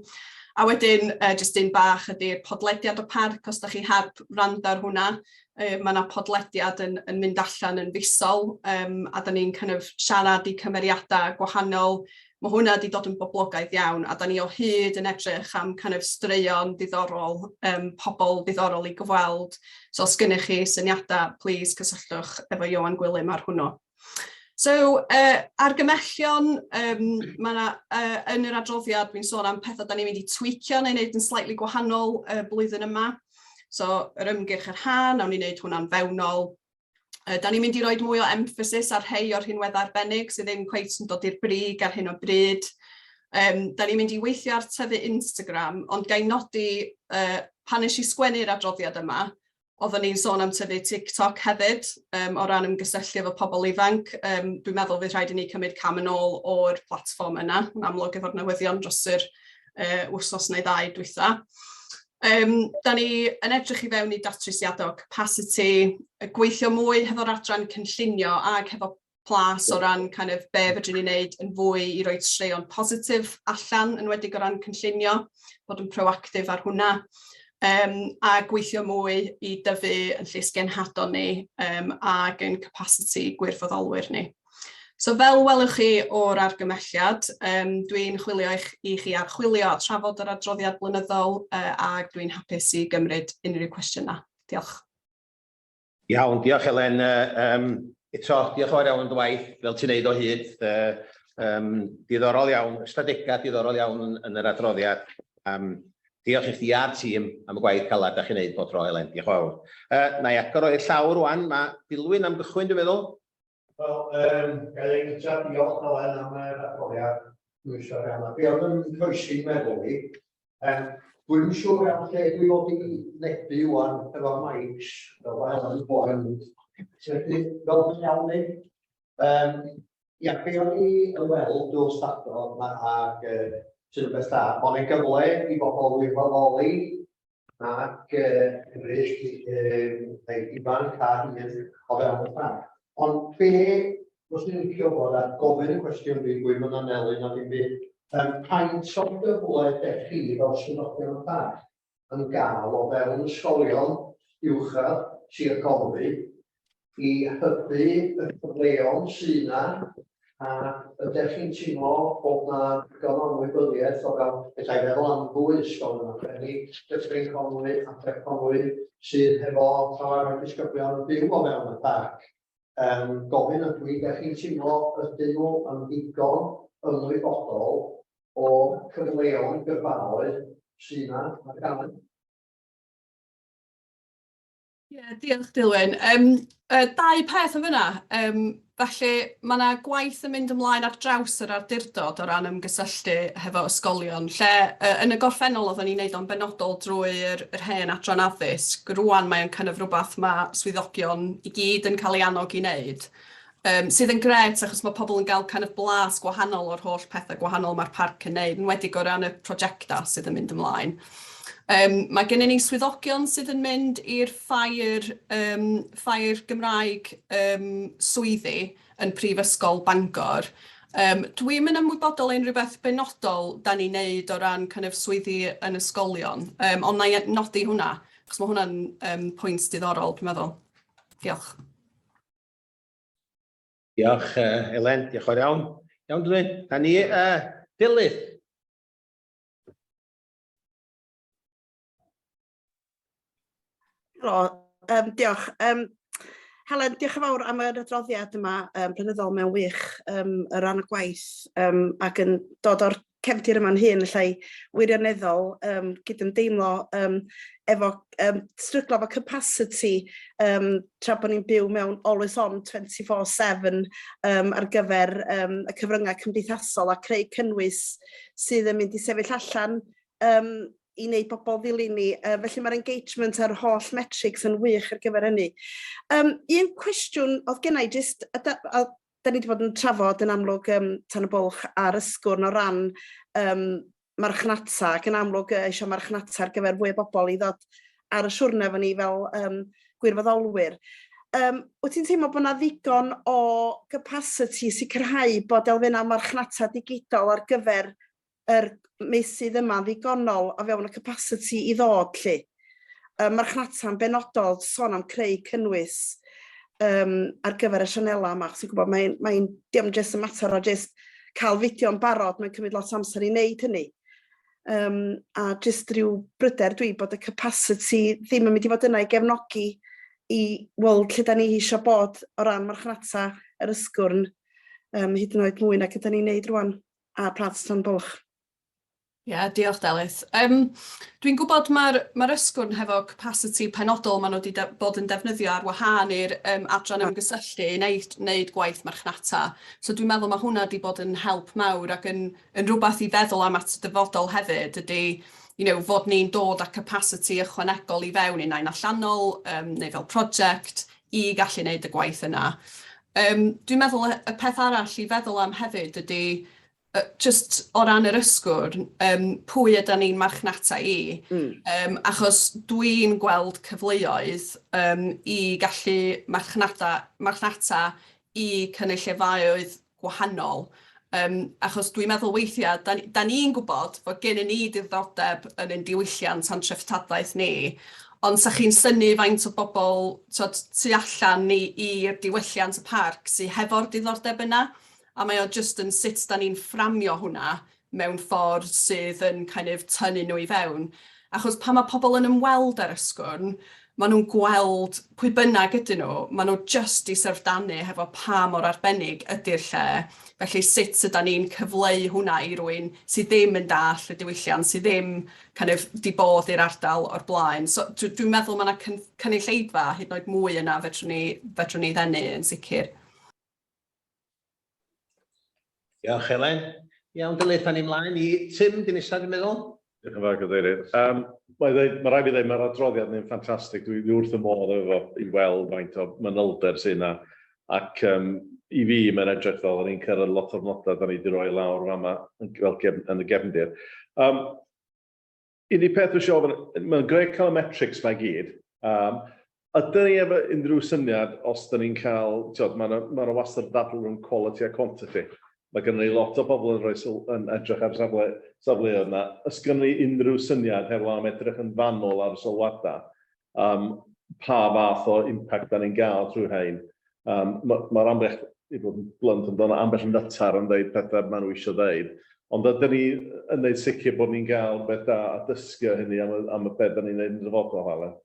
a wedyn, uh, jyst un bach ydy'r podlediad o parc, os da chi heb wrando ar hwnna, uh, mae yna podlediad yn, yn mynd allan yn fisol, um, a da ni'n kind of siarad i cymeriadau gwahanol. Mae hwnna wedi dod yn boblogaidd iawn, a da ni o hyd yn edrych am kind of straeon diddorol, um, pobl diddorol i gyfweld. So os gennych chi syniadau, please cysylltwch efo Ioan Gwilym ar hwnnw. So, uh, argymellion, um, mae yna, uh, yn yr adroddiad, dwi'n sôn am pethau da ni'n mynd i tweakio neu wneud yn slightly gwahanol uh, blwyddyn yma. So, yr ymgyrch yr ha, nawn ni wneud hwnna'n fewnol. Uh, da ni'n mynd i roi mwy o emphasis ar rhai o'r rhinweddau arbennig sydd ddim cweit yn dod i'r brig ar hyn o bryd. Um, da ni'n mynd i weithio ar tyfu Instagram, ond ga i nodi uh, pan nes i sgwennu'r adroddiad yma, Oedden ni'n sôn am tyfu TikTok hefyd um, o ran ymgysylltu efo pobl ifanc. Um, dwi'n meddwl fydd rhaid i ni cymryd cam yn ôl o'r platfform yna, yn amlwg efo'r newyddion dros yr uh, wythnos neu ddau dwytha. Um, da ni yn edrych i fewn i datrysiadau capacity, gweithio mwy hefo'r adran cynllunio ac hefo Plas o ran kind of be fedrwn ni wneud yn fwy i roi straeon positif allan, yn enwedig o ran cynllunio, bod yn proactif ar hwnna, um, a gweithio mwy i dyfu yn llysgenhadon ni um, ac yn capacity gwirfoddolwyr ni. So fel welwch chi o'r argymelliad, um, dwi'n chwilio i, i chi archwilio a trafod yr adroddiad blynyddol uh, ac dwi'n hapus i gymryd unrhyw cwestiynau. Diolch. Iawn, diolch Elen. Um, eto, diolch yn fawr iawn am dy waith, fel ti'n neud o hyd. Uh, um, diddorol iawn, ystadegau diddorol iawn yn, yn yr adroddiad. Um, diolch i chdi a'r tîm am y gwaith calad da chi'n neud bob tro, Elen. Diolch yn fawr. Uh, na i agor o'r llawr rwan. Mae Dilwyn am gychwyn, dwi'n meddwl. Wel, um, gael ei gyntaf, diolch Elen am yr adroddiad dwys o'r iawn. A be oedd yn croesi meddwl i, um, dwi'n siŵr iawn lle dwi fod i nebu wan efo'r mics, fel mae Elen yn bod yn felly, fel dwi'n iawn ni. Um, ia, be o'n i yn weld drwy'r stado ma, ac uh, sydd yn beth da, bod yna gyfle i bobl wirfoddoli ac eraill yy ifanc a hŷn o fewn y parc. Ond be fyswn i'n licio bod a gofyn y cwestiwn dwi'n gwybod yn anelu na ddim byd, um, faint o gyfle dech chi fel swyddogion y parc yn gael o fewn ysgolion uwchradd Sir Conwy i hybu y cyfleon sy 'na, a ydych chi'n teimlo bod 'na ddigon o ymwybyddiaeth o fewn, fedra i feddwl am ddwy ysgol yn arbennig, Dyffryn Conwy a Tref Conwy, sydd hefo llawer o'r disgyblion yn byw o fewn y parc. Um, gofyn ydw i, ydych chi'n teimlo ydyn nhw yn ddigon ymwybodol o'r cyfleon gyrfaoedd sydd 'na ar gael? Ie, yeah, diolch Dilwyn. Um, uh, dau peth yn fyna. Um, felly mae yna gwaith yn mynd ymlaen ar draws yr awdurdod o ran ymgysylltu hefo ysgolion, lle uh, yn y gorffennol oedden ni'n neud o'n benodol drwy'r yr hen adran addysg. Rwan mae'n kind of rhywbeth mae swyddogion i gyd yn cael ei annog i wneud. Um, sydd yn gret achos mae pobl yn cael kind of blas gwahanol o'r holl pethau gwahanol mae'r parc yn neud, yn enwedig o ran y prosiectau sydd yn mynd ymlaen. Um, mae gennym ni swyddogion sydd yn mynd i'r ffair, um, ffair Gymraeg um, swyddi yn Prifysgol Bangor. Um, dwi'm yn ymwybodol unrhyw beth benodol da ni'n neud o ran kind of swyddi yn ysgolion, um, ond na i nodi hwnna, achos mae hwnna'n um, pwynt diddorol, dwi'n meddwl. Diolch. Diolch, uh, Elen. Diolch yn fawr iawn. Iawn, Dwyn. Da ni, uh, Delyth. Helo, um, diolch. Um, Helen, diolch yn fawr am yr adroddiad yma um, blynyddol mewn wych um, o ran y gwaith um, ac yn dod o'r cefndir yma'n hun, allai wirioneddol um, gydymdeimlo um, efo um, stryglo efo capacity um, tra bod ni'n byw mewn always on 24/7 um, ar gyfer um, y cyfryngau cymdeithasol a creu cynnwys sydd yn mynd i sefyll allan um, i wneud bobl ddilyn ni. Felly mae'r engagement a'r holl metrics yn wych ar gyfer hynny. Um, un cwestiwn oedd gennau, jyst, a da, a, da ni wedi bod yn trafod yn amlwg um, tan y bwlch a'r ysgwrn o ran um, marchnata, ac yn amlwg uh, eisiau marchnata ar gyfer fwy o bobl i ddod ar y siwrne efo ni fel um, gwirfoddolwyr. Um, wyt ti'n teimlo bod yna ddigon o capacity i sicrhau bod elfennau marchnata digidol ar gyfer yr meysydd yma'n ddigonol o fewn y capacity i ddod 'lly. Yy marchnata'n benodol, sôn am creu cynnwys um, ar gyfer y sianelau yma, achos ti'n gwybod, mae'n, mae diom jyst yn mater o jyst cael fideo yn barod, mae'n cymryd lot o amser i wneud hynny. Um, a jyst rhyw bryder dwi bod y capacity ddim yn mynd i fod yna i gefnogi i weld lle da ni eisiau bod o ran marchnata yr ysgwrn um, hyd yn oed mwy nag ydyn ni'n neud rwan a Plas Tan Bwlch. Ie, yeah, diolch Delyth. Um, dwi'n gwybod mae'r mae ysgwrn hefo capacity penodol maen nhw wedi bod yn defnyddio ar wahân i'r um, adran ymgysylltu i wneud, wneud gwaith marchnata. So dwi'n meddwl mae hwnna wedi bod yn help mawr ac yn, yn rhywbeth i feddwl am at y dyfodol hefyd ydy you know, fod ni'n dod â capacity ychwanegol i fewn unai'n allanol um, neu fel prosiect i gallu wneud y gwaith yna. Um, dwi'n meddwl y, y peth arall i feddwl am hefyd ydy, uh, just o ran yr ysgwrn, um, pwy ydy ni'n marchnata i? Mm. Um, achos dwi'n gweld cyfleoedd um, i gallu marchnata, marchnata i cynulleidfaoedd gwahanol. Um, achos dwi'n meddwl weithiau, da, da ni'n gwybod fod gennym ni diddordeb yn ein diwylliant a'n treftadaeth ni, ond sa chi'n synnu faint o bobl tod, tu allan ni i'r diwylliant y parc sydd hefo'r diddordeb yna, a mae o jyst yn sut da ni'n fframio hwnna mewn ffordd sydd yn kind of tynnu nhw i fewn. Achos pan mae pobl yn ymweld â'r Ysgwrn, maen nhw'n gweld pwy bynnag ydyn nhw, maen nhw jyst i syfrdanu hefo pa mor arbennig ydy'r lle. Felly sut ydan ni'n cyfleu hwnna i rywun sydd ddim yn dallt y diwylliant, sydd ddim kind of 'di bod i'r ardal o'r blaen. So dwi dwi'n meddwl mae yna cynulleidfa hyd yn oed mwy yna fedrwn ni, fedrwn ni ddenu yn sicr. Diolch, Elen. Iawn, Delyth, awn ni mlaen i Tim, di nesaf, dwi'n meddwl. Diolch yn fawr, Cadeirydd. Um, mae, dweud, mae rhaid fi ddweud, mae'r adroddiad yn ffantastig. Dwi, dwi wrth y modd efo i weld faint o manylder sy'n yna. Ac um, i fi, mae'n edrych fel o'n i'n cyrraedd lot o'r nodau da ni wedi rhoi lawr fama fel gefn, yn y gefndir. Um, Unig peth dwi eisiau ofyn, mae'n greu cael y metrics mae gyd. Um, ydyn ni efo unrhyw syniad os dyn ni'n cael, tiod, mae'n ma wastad ddadl rhwng quality a quantity. Mae gennym ni lot o bobl yn, rhoi syl, yn edrych ar safle, safleoedd yna. Ys gennym ni unrhyw syniad heblaw am edrych yn fanwl ar y sylwadau, um, pa fath o impact da ni'n gael trwy rhain. Um, Mae'r ma ambell, i fod yn blunt amdano, ambell nytar yn dweud pethau maen nhw eisiau dweud. Ond ydyn ni yn gwneud sicr bod ni'n gael beth da a dysgu o hynny am y, am y beth da ni'n gwneud yn dyfodol, Helen.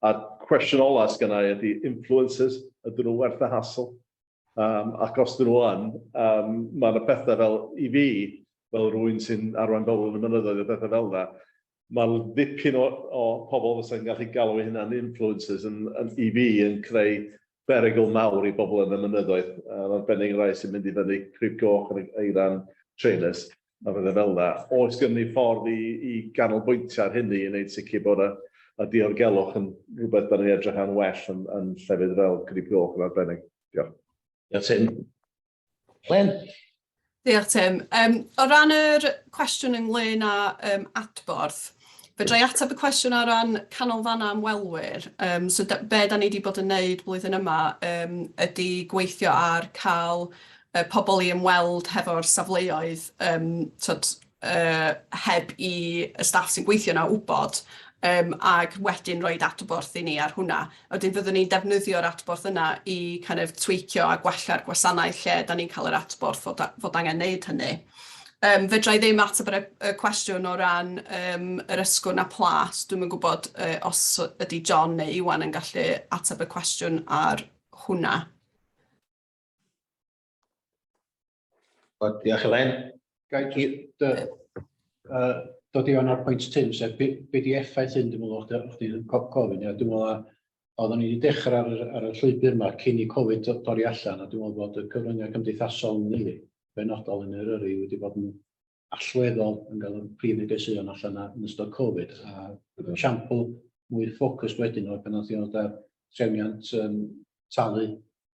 A'r cwestiwn ola sgynna i ydy influencers, ydyn nhw werth y hassle? Um, ac os dyn nhw yn, um, mae yna pethau fel i fi, fel rhywun sy'n arwain bobl yn y mynyddoedd a pethau fel yna, mae ddipyn o, o pobl fysa'n gallu galw eu hunain influencers yn, yn, i fi yn creu berygl mawr i bobl yn y mynyddoedd, yn arbennig y rhai sy'n mynd i fyny Crib Goch yn y Eiran Trainers a pethau fel yna. Oes gen ni ffordd i, i ganolbwyntio ar hynny i wneud sicr bod y, y diogelwch yn rhywbeth da ni'n edrych am well yn, yn llefydd fel Crib Goch yn arbennig. Diolch. Diolch Tim. Len? Diolch Tim. Um, o ran yr cwestiwn ynglyn â um, adborth, fedra i ateb y cwestiwn o ran canolfannau ymwelwyr. Um, so be da ni wedi bod yn neud blwyddyn yma um, ydy gweithio ar cael pobl i ymweld hefo'r safleoedd um, tyd, heb i y staff sy'n gweithio yna wybod, um, ac wedyn rhoi adborth i ni ar hwnna. A wedyn fyddwn ni'n defnyddio'r adborth yna i kind of tweakio a gwella'r gwasanaeth lle da ni'n cael yr adborth fod, fod angen neud hynny. Fedra i ddim ateb yr, y cwestiwn o ran yr Ysgwrn a Plas. Dwi'm yn gwybod os ydy John neu Iwan yn gallu ateb y cwestiwn ar hwnna. O, diolch Elain. Ga i jyst dod i fewn ar pwynt Tim, sef be, be di effaith hyn, dwi'n meddwl, o'ch chdi'n gofyn, ia, dwi'n meddwl oeddwn ni wedi dechrau ar, ar y llwybr yma cyn i Covid dorri allan, a dwi'n meddwl bod y cyfryngau cymdeithasol yn ni, benodol yn Eryri, wedi bod yn allweddol yn cael y prif negeseuon allan yna yn ystod Covid, a esiampl mwy ffocus wedyn oedd pan nath i ddod ar trefniant talu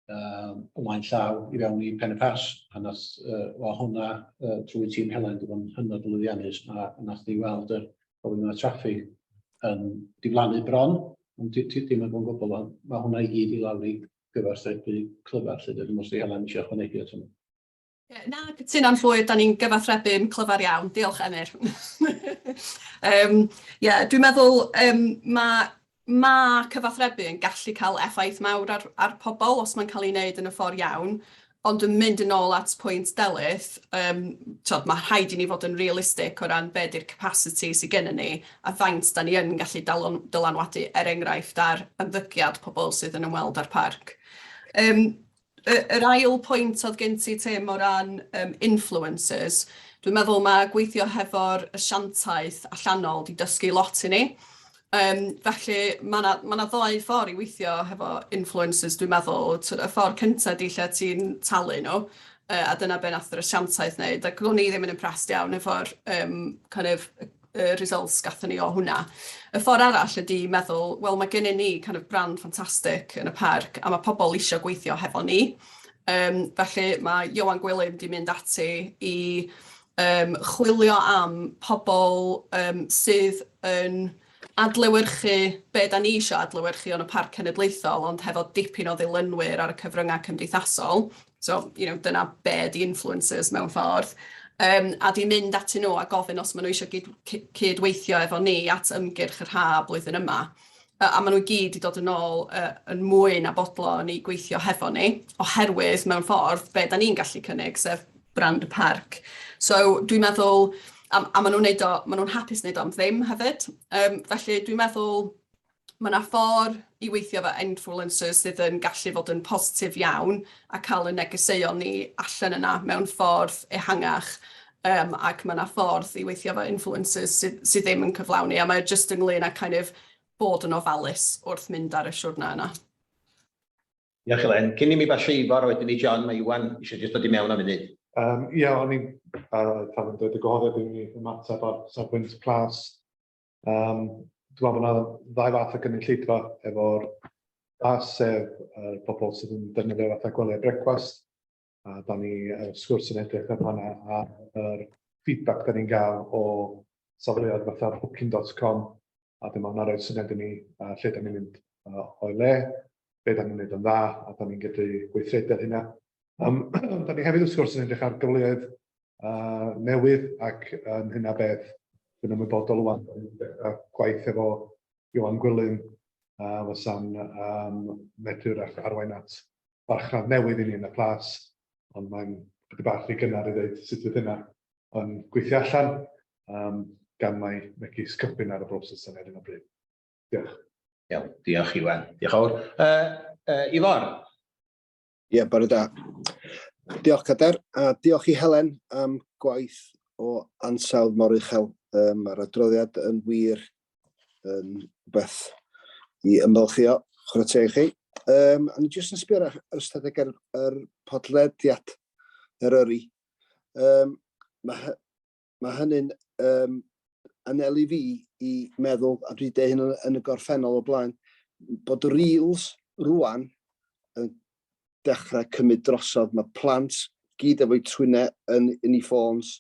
ymlaen llaw i fewn i Pen y Pass, a nath o hwnna trwy tîm Helen wedi bod yn hynod o lwyddiannus, a nath ni weld yr problemau traffig yn diflannu bron, ond dim yn gwbl, ond mae hwnna i gyd i lawr i gyfathrebu clyfar, lle dwi'n meddwl Helen eisiau ychwanegu at hwnna. Na, cytuno'n llwyr, da ni'n gyfathrebu'n clyfar iawn. Diolch, Emyr. Yeah, dwi'n meddwl mae ma cyfathrebu yn gallu cael effaith mawr ar pobl os mae'n cael ei wneud yn y ffordd iawn, ond yn mynd yn ôl at pwynt Delyth, tod, mae rhaid i ni fod yn realistig o ran be di'r capacity sydd gennym ni a faint da ni yn gallu dylanwadu, er enghraifft, ar ymddygiad pobl sydd yn ymweld â'r parc. Yr ail pwynt oedd gen ti, Tim, o ran influencers, dwi'n meddwl mae gweithio hefo'r asiantaeth allanol 'di dysgu lot i ni. Felly mae 'na ma' 'na ddou ffordd i weithio hefo influencers, dwi'n meddwl. Tibod, y ffordd cynta ydy lle ti'n talu nhw, a dyna be wnaeth yr asiantaeth wneud, ac o'n i ddim yn impressed iawn efo'r kind of y results gathon ni o hwnna. Y ffordd arall ydy meddwl, wel, mae gennyn ni kind of brand ffantastig yn y parc a mae pobl eisiau gweithio hefo ni. Felly mae Ioan Gwilym 'di mynd ati i chwilio am pobl sydd yn adlewyrchu be da ni eisiau adlewyrchu yn y Parc Cenedlaethol, ond hefo dipyn o ddilynwyr ar y cyfryngau cymdeithasol. So, dyna be ydy influencers mewn ffordd. A 'di mynd atyn nhw a gofyn os maen nhw eisiau cyd-weithio efo ni at ymgyrch yr haf blwyddyn yma. A maen nhw i gyd 'di dod yn ôl yn mwy na bodlon i gweithio hefo ni, oherwydd mewn ffordd be da ni'n gallu cynnig, sef brand y parc. So dwi'n meddwl, a maen nhw'n neud o, maen nhw'n hapus wneud o am ddim hefyd. Felly dwi'n meddwl mae 'na ffordd i weithio efo influencers sydd yn gallu fod yn positif iawn a cael y negeseuon ni allan yna mewn ffordd ehangach, ac mae 'na ffordd i weithio efo influencers sydd ddim yn cyflawni, a mae o jyst ynglyn â kind of bod yn ofalus wrth mynd ar y siwrna yna. Diolch, Elen. Cyn i mi basio Ifor a wedyn i John, mae Iwan eisiau jyst dod i mewn am funud. Ia, o'n i'n uh, dweud y gwahoddiad i mi ymateb ar safbwynt Plas. Dwi'n meddwl bod yna ddau fath o gynulleidfa efo'r Plas, sef y bobl sydd yn defnyddio fatha gwelyau brecwast, a da ni sgwrs yn edrych ar hwnna a yr feedback da ni'n gael o safleoedd fatha booking.com, a dwi'n meddwl na roi syniad i ni lle da ni'n mynd o'i le, be da ni'n gwneud yn dda, a da ni'n gallu gweithredu ar hynna. Da ni hefyd wrth gwrs yn edrych ar gyfleoedd newydd ac yn hynna beth, dwi'n ymwybodol ŵan dechrau gwaith efo Ioan Gwilym fysa'n medru wrach arwain at farchnad newydd i ni yn y Plas, ond mae'n chydig bach rhy gynnar i ddeud sut fydd hynna yn gweithio allan, gan mai megis cychwyn ar y broses yna ar hyn o bryd. Diolch. Iawn, diolch Iwan. Diolch yn fawr. Ifor? Ie, bore da. Diolch Cadair, a diolch i Helen am gwaith o ansawdd mor uchel. Mae'r adroddiad yn wir yn beth i ymfalchïo, chwarae teg i chi. O'n i jyst yn sbio ar yr ystadeg ar yr podlediad Eryri. Mae mae hynny'n anelu fi i meddwl, a dwi 'di deud hyn yn y gorffennol o blaen, bod reels rwan yn dechrau cymryd drosodd. Mae plant gyd efo'u trwynau yn eu ffôns,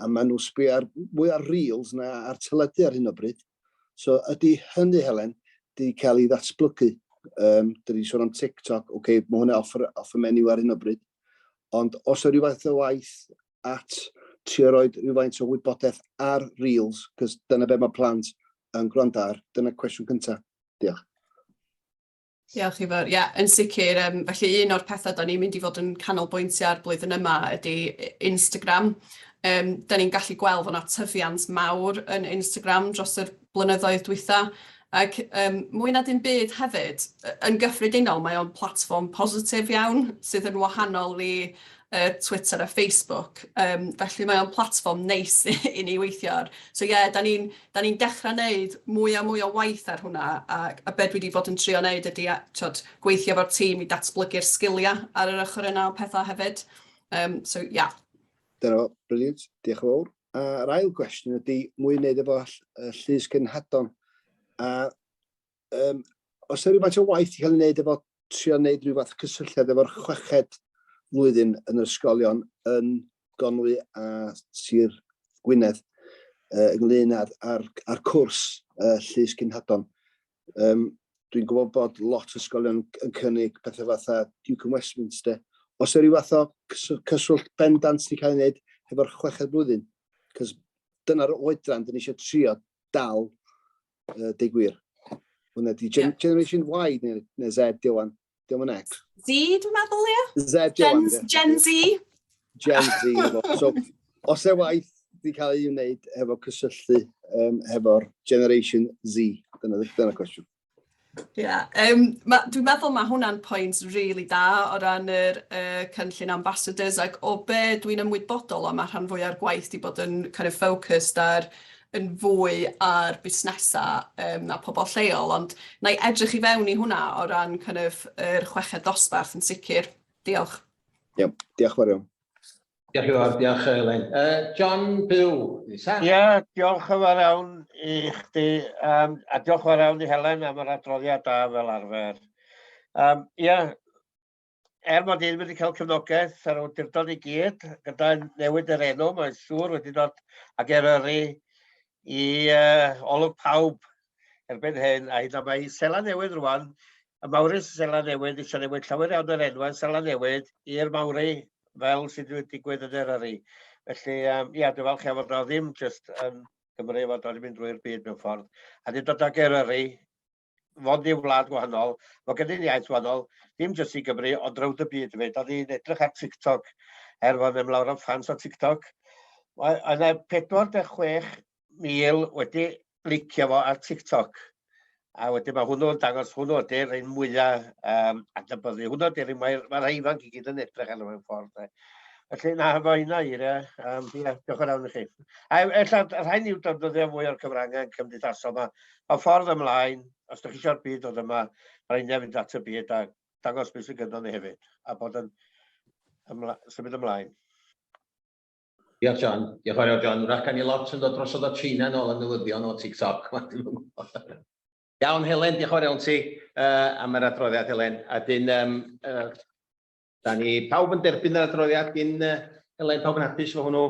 a maen nhw'n sbio ar mwy ar reels na ar teledu ar hyn o bryd. So ydy hynny, Helen, di cael ei ddatblygu? Dyn ni'n sôn am TikTok, oce, okay, mae hwnna off, off y menu ar hyn o bryd. Ond os yw rhywfaint o waith at trio roed rhywfaint o wybodaeth ar Reels, cos dyna be mae plant yn gwrando ar, dyna cwestiwn cyntaf. Diolch. Diolch Ifor. Ie, yn sicr. Um, felly un o'r pethau da ni'n mynd i fod yn canolbwyntio ar blwyddyn yma ydy Instagram. Um, da ni'n gallu gweld fod yna tyfiant mawr yn Instagram dros yr blynyddoedd dwytha. Ac um, mwy na dim byd hefyd, yn gyffredinol mae o'n platfform positif iawn sydd yn wahanol i Twitter a Facebook. Um, felly mae o'n platfform neis i ni weithio ar. So ie, yeah, da ni'n ni dechrau wneud mwy a mwy o waith ar hwnna, a, a be dwi wedi bod yn trio wneud ydy tod, gweithio efo'r tîm i datblygu'r sgiliau ar yr ochr yna o pethau hefyd. Um, so ie. Yeah. Dyna fo, brilliant, diolch yn fawr. A'r ail gwestiwn ydy mwy wneud efo Llys Cenhadon. A um, os yna rhywfaint o waith i cael ei wneud efo trio wneud rhyw fath cysylltiad efo'r chweched flwyddyn yn yr ysgolion yn Gonwy a Sir Gwynedd uh, ynglyn â'r, ar, ar cwrs uh, Llys Cynhadon. Um, dwi'n gwybod bod lot o ysgolion yn cynnig pethau fatha Duke and Westminster. Os yna rhyw fath o cyswllt bendant wedi cael ei wneud hefo'r chweched blwyddyn, cos dyna'r oedran dyn ni eisiau trio dal uh, deud gwir. Hwna di Gen yeah. Generation Y neu, neu Z, di wan. Di o'n X. Z, dwi'n meddwl, ie? Z, di Gen, Gen Z. Gen Z, so, os e waith di cael ei wneud efo cysylltu um, hefo'r Generation Z? Dyna, dyna cwestiwn. Ie, yeah, um, dwi'n meddwl mae hwnna'n pwynt really da o ran yr uh, cynllun ambassadors ac o be dwi'n ymwybodol o mae rhan fwyaf o'r gwaith di bod yn kind of focused ar yn fwy ar busnesau um, na pobl lleol, ond na i edrych i fewn i hwnna o ran kind of yr chweched dosbarth yn sicr. Diolch. Iawn, diolch fawr iawn. Diolch Ifor, diolch Elen. Uh, John Byw, nesa. Ie, yeah, diolch yn fawr iawn i chdi, um, a diolch yn fawr iawn i Helen am yr adroddiad da fel arfer. Um, ie, yeah, er mod i ddim wedi cael cefnogaeth ar awdurdod i gyd, gyda newid yr enw, mae'n siŵr wedi dod ag Eryri i uh, olwg pawb erbyn hyn, a hyd yn oed mae Seland Newydd rwan, y Maoris Seland Newydd eisiau newid llawer iawn o'r enwau Seland Newydd i'r Maori fel sydd wedi digwydd yn Eryri. Felly, um, ia, dwi'n falch iawn fod o ddim jyst yn Gymru, fod o wedi mynd drwy'r byd mewn ffordd. A wedi dod ag Eryri, fod ni'n wlad gwahanol, fod gen i'n iaith wahanol, ddim jyst i Gymru, ond rownd y byd hefyd. O'n i'n edrych ar TikTok, er fod ddim lawr o'n ffans o TikTok. Mae yna 46,000 wedi licio fo ar TikTok. A wedyn mae hwnnw'n dangos hwnnw ydy'r un mwyaf um, adnabyddu. Hwnnw ydy'r un mae'r mae rhai ifanc i gyd yn edrych arno mewn ffordd. De. Felly na, mae hynna i re. Um, ia, diolch yn fawr i chi. A ella rhaid ni defnyddio mwy o'r cyfrangau cymdeithasol yma. Mae ffordd ymlaen, os ydych chi eisiau'r byd dod yma, mae rhaid ni fynd at y byd a dangos beth sydd gyda ni hefyd, a bod yn ymla symud ymlaen. Diolch John. Diolch yn fawr iawn John. Wrach gan i lot yn dod drosodd o China nôl y newyddion o TikTok. Iawn Helen, diolch yn fawr iawn ti uh, am yr adroddiad Helen. A dyn, um, uh, da ni pawb yn derbyn yr adroddiad gyn uh, Helen, pawb yn hapus efo hwnnw.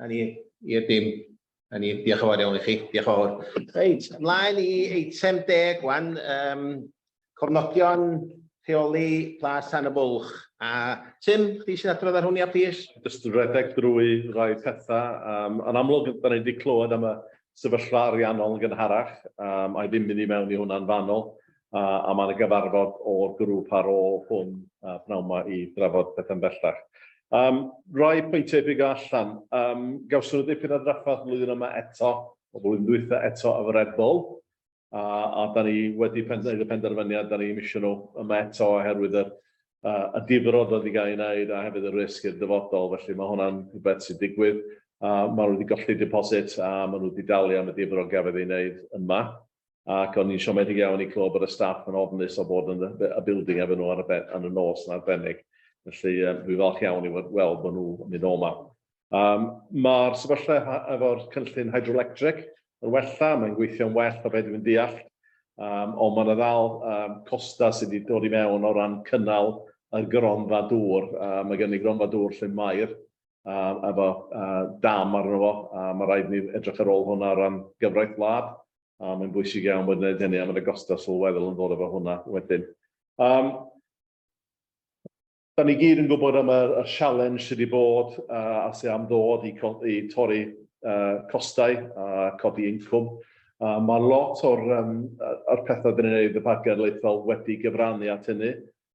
A ni i'r dim. A ni, diolch yn fawr iawn i chi. Diolch yn fawr. Reit, ymlaen i eitem deg wan. Um, Cofnodion rheoli Plas Tan y Bwlch. A Tim, chdi sy'n adrodd ar hwn ia, plîs? Jyst rhedeg drwy rai pethau. Um, yn amlwg, da ni wedi clywed am y sefyllfa ariannol yn gynharach, um, a i ddim mynd i mewn i hwnna'n fanwl, a, a mae yna gyfarfod o'r grŵp ar ôl hwn uh, pnawn yma i drafod pethau'n bellach. Um, rai pwyntiau bigo allan. Um, gawson nhw dipyn o drafferth flwyddyn yma eto, o flwyddyn dwytha eto efo Red Bull. A, a da ni wedi gwneud y penderfyniad, da ni ddim eisiau nhw yma eto oherwydd yr, uh, y difrod oedd wedi cael ei wneud a hefyd y risg i'r dyfodol, felly mae hwnna'n rhywbeth sy'n digwydd. Uh, maen nhw wedi golli deposit a maen nhw wedi dalu am y difrod gafodd ei wneud yma. Ac o'n i'n siomedig iawn i clywed bod y staff yn ofnus o bod yn y, y building efo nhw ar y, yn y nos yn arbennig. Felly um, dwi'n falch iawn i weld bod nhw yn mynd o yma. Um, Mae'r sefyllfa efo'r cynllun hydroelectric yn wella, mae'n gweithio'n well o beth dwi'n deall, um, ond mae yna ddal um, costa sydd wedi dod i mewn o ran cynnal y gronfa dŵr. Uh, mae gen i gronfa dŵr lle mair uh, efo uh, dam arno fo, a mae rhaid ni edrych ar ôl hwnna o ran gyfraith wlad, a mae'n bwysig iawn bod yn gwneud hynny, a mae'n gostau sylweddol yn dod efo hwnna wedyn. Um, Da ni gyd yn gwybod am y, y challenge sydd wedi bod a sydd am ddod i, i torri costau a codi incwm. Mae lot o'r um, ar pethau dyn ni'n gwneud y Parc Genedlaethol wedi gyfrannu at hynny,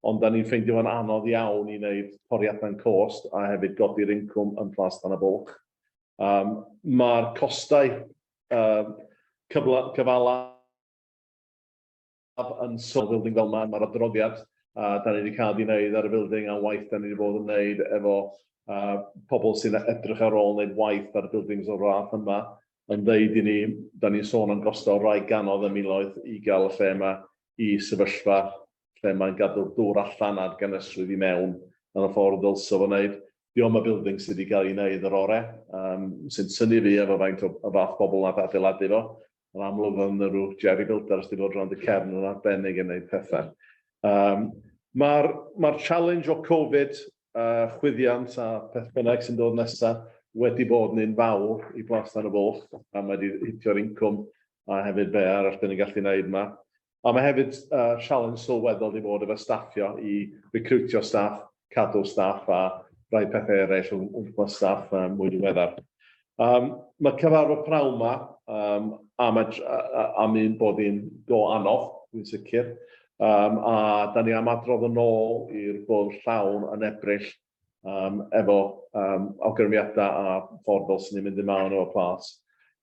ond da ni'n ffeindio fo'n anodd iawn i wneud toriadau'n cost a hefyd godi'r incwm yn Plas Tan y Bwlch. Mae'r costau cyfla, cyfala yn sôn building fel yma, mae'r adroddiad da ni wedi cael di wneud ar y building a waith da ni wedi bod yn wneud efo pobl sy'n edrych ar ôl wneud waith ar y buildings o'r fath yma yn ddeud i ni, da ni'n sôn am gostau rai gannoedd y miloedd i gael y lle yma i sefyllfa lle mae'n gadw'r dŵr allan a'r gynesrwydd i mewn yn y ffordd ddylse fo wneud. Dio'm y building sydd wedi cael ei wneud yr ore, sy'n synnu fi efo faint o y fath bobl nath adeiladu fo. Yn amlwg oedd yna rhyw jerry builders wedi bod rownd y cefn yn arbennig yn gwneud pethau. Mae'r ma challenge o Covid, chwyddiant a peth bynnag sy'n dod nesaf wedi bod yn un fawr i Blas Tan y Bwlch, a mae wedi hitio'r incwm a hefyd be arall dyn ni'n gallu gwneud yma. A mae hefyd challenge sylweddol wedi bod efo staffio i recrwtio staff, cadw staff a rhai pethau eraill o gwmpas staff mwy diweddar. Mae cyfarfod pnawn 'ma am, am un bod un go anodd, dwi'n sicr. A da ni am adrodd yn ôl i'r bwrdd llawn yn Ebrill efo awgrymiadau a ffordd fel sy'n ni'n mynd i mewn efo Plas.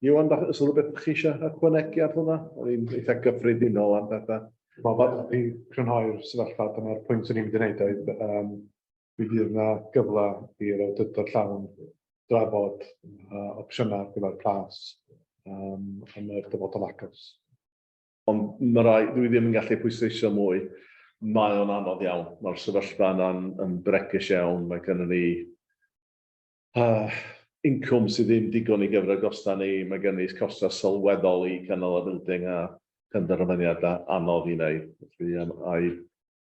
Iwan, oes rhywbeth chi eisiau ychwanegu ar hwnna? O'n i'n eitha gyffredinol am pethau. Wel, i crynhoi'r sefyllfa, dyna'r pwynt o'n i'n mynd i wneud oedd mi fydd yna gyfle i'r awdurdod llawn drafod opsiynau ar gyfer Plas yn yr dyfodol agos. Ond mae rai, dwi ddim yn gallu pwysleisio mwy, mae o'n anodd iawn. Mae'r sefyllfa yna'n yn bregus iawn. Mae gennym ni incwm sydd ddim digon i gyfer y gostau ni. Mae gennym ni costau sylweddol i cynnal y building a penderfyniadau anodd i wneud. Felly, ai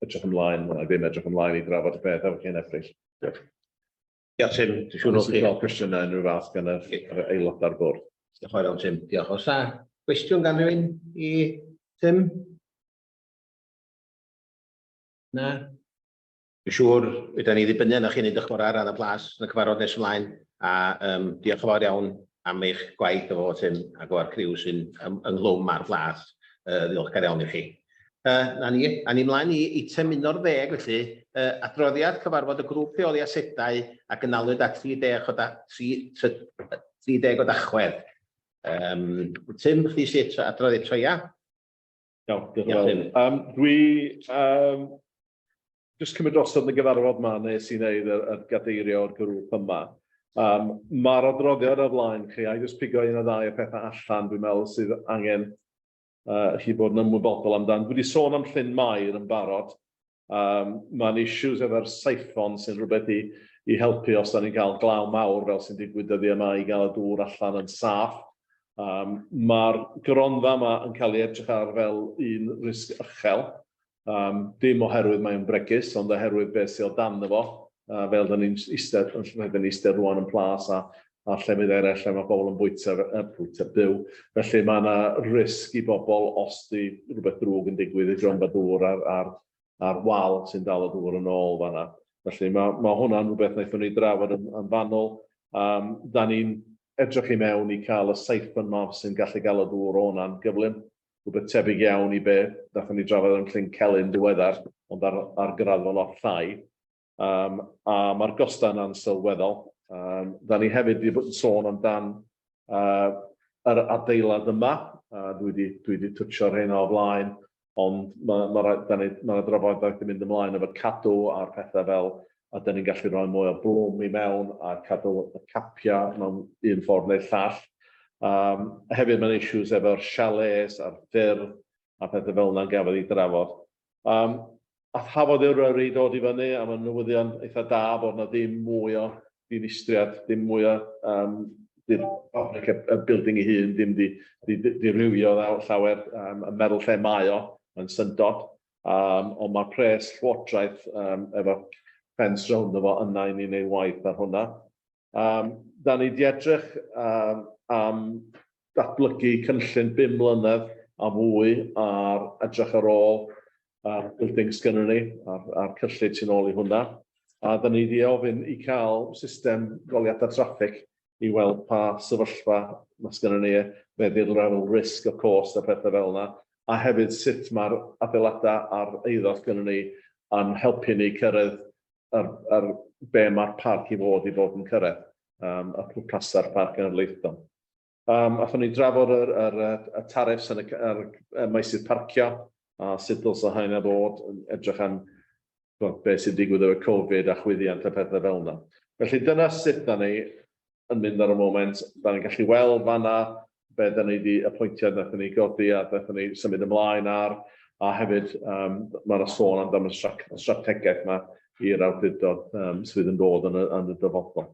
edrych ymlaen, wel, ai ddim edrych ymlaen i drafod y peth efo chi yn Ebrill. Diolch. Diolch, Tim. Dwi'n siŵr o chi. Gael cwestiynau unrhyw fath gan yr aelodau'r bwrdd. Diolch yn fawr iawn, Tim. Diolch. Oes 'na gwestiwn gan rhywun i Tim? Na? Dwi'n siŵr fedra ni ddibynnu arnoch chi wneud eich gorau ar ran y Plas yn y cyfarfod nes ymlaen, a diolch yn fawr iawn am eich gwaith efo Tim ac efo'r criw sy'n ynghlwm â'r Plas. Ddiolchgar iawn i chi. 'Na ni, a ni mlaen i eitem 11 felly, adroddiad cyfarfod y Grŵp Rheoli Asedau a gynaliwyd ar 30 o da, 3, 30 o Dachwedd. Um, Tim, chdi sydd eto adrodd eto, ia? Iawn, diolch yn fawr. Dwi jyst cymryd drosodd yn y gyfarfod yma nes i wneud y, y gadeirio o'r grŵp yma. Mae'r adroddiad ar flaen chi, a i jyst pigo un o ddau o pethau allan, dwi'n meddwl sydd angen chi bod yn ymwybodol amdan. Dwi wedi sôn am Llyn Mair yn barod. Mae'n issues efo'r siphon sy'n rhywbeth i, i helpu os da ni'n cael glaw mawr fel sy'n digwydd dyddiau yma i gael y dŵr allan yn saff. Mae'r gronfa yma yn cael ei edrych ar fel un risg uchel. Dim oherwydd mae'n bregus, ond oherwydd beth sydd o dan fo, fel da ni'n eistedd, yn lle da ni'n eistedd rwan yn Plas a, a llefydd eraill lle mae bobl yn bwyta, bwyta byw. Felly mae yna risg i bobl os di rhywbeth drwg yn digwydd i gronfa dŵr ar, ar, ar wal sy'n dal y dŵr yn ôl fanna. Felly mae, mae hwnna'n rhywbeth wnaethon ni drafod yn, yn fanwl. Da ni'n edrych i mewn i cael y siphon maf sy'n gallu gael y dŵr o hwnna'n gyflym. Rhywbeth tebyg iawn i be wnaethon ni drafod yn Llyn Celyn diweddar, ond ar, ar graddfa lot llai. A mae'r gostau yna'n sylweddol. Da ni hefyd wedi bod yn sôn amdan yr adeilad yma. Dwi wedi, dwi wedi twtsio'r rheina o flaen, ond mae, mae, da ni, mae drafodaeth yn mynd ymlaen efo Cadw a'r pethau fel a da ni'n gallu rhoi mwy o blwm i mewn a cadw y capiau mewn un ffordd neu'r llall. Hefyd mae'n issues efo'r chalets a'r ffyrdd a pethau fel yna'n gafodd ei drafod. A chafodd Eryri dod i fyny, a mae'n newyddion eitha da bod yna ddim mwy o ddinistriad, dim mwy o um, di'r y, y building ei hun ddim di, di, di, di rywio llawer, yn meddwl lle mae o, mae'n syndod. Ond mae'r pres llywodraeth efo ffens rownd efo yna i ni wneud waith ar hwnna. Da ni di edrych am datblygu cynllun bum mlynedd a fwy ar edrych ar ôl buildings gynnon ni, a'r, a'r cyllid sy'n ôl i hwnna. A da ni wedi ofyn i cael system goleuadau traffig i weld pa sefyllfa mae sgynnon ni, be 'di'r lefel risg o cost a pethau fel yna, a hefyd sut mae'r adeiladau a'r eiddo sgynnon ni yn helpu ni cyrraedd yr, yr, be mae'r parc i fod i fod yn cyrraedd, y pwrpasau'r parc genedlaethol. Athon ni drafod yr, yr, y tariffs yn y, yr, y meysydd parcio a sut dylsa hynna fod yn edrych am beth sy'n digwydd efo Covid a chwyddiant a pethau fel yna. Felly dyna sut da ni yn mynd ar y moment. Da ni'n gallu weld fanna be da ni wedi apwyntiad wnaethon ni godi a wnaethon ni symud ymlaen ar, a hefyd mae yna sôn amdano y strategaeth yma i'r awdurdod sydd yn dod yn y, yn y dyfodol.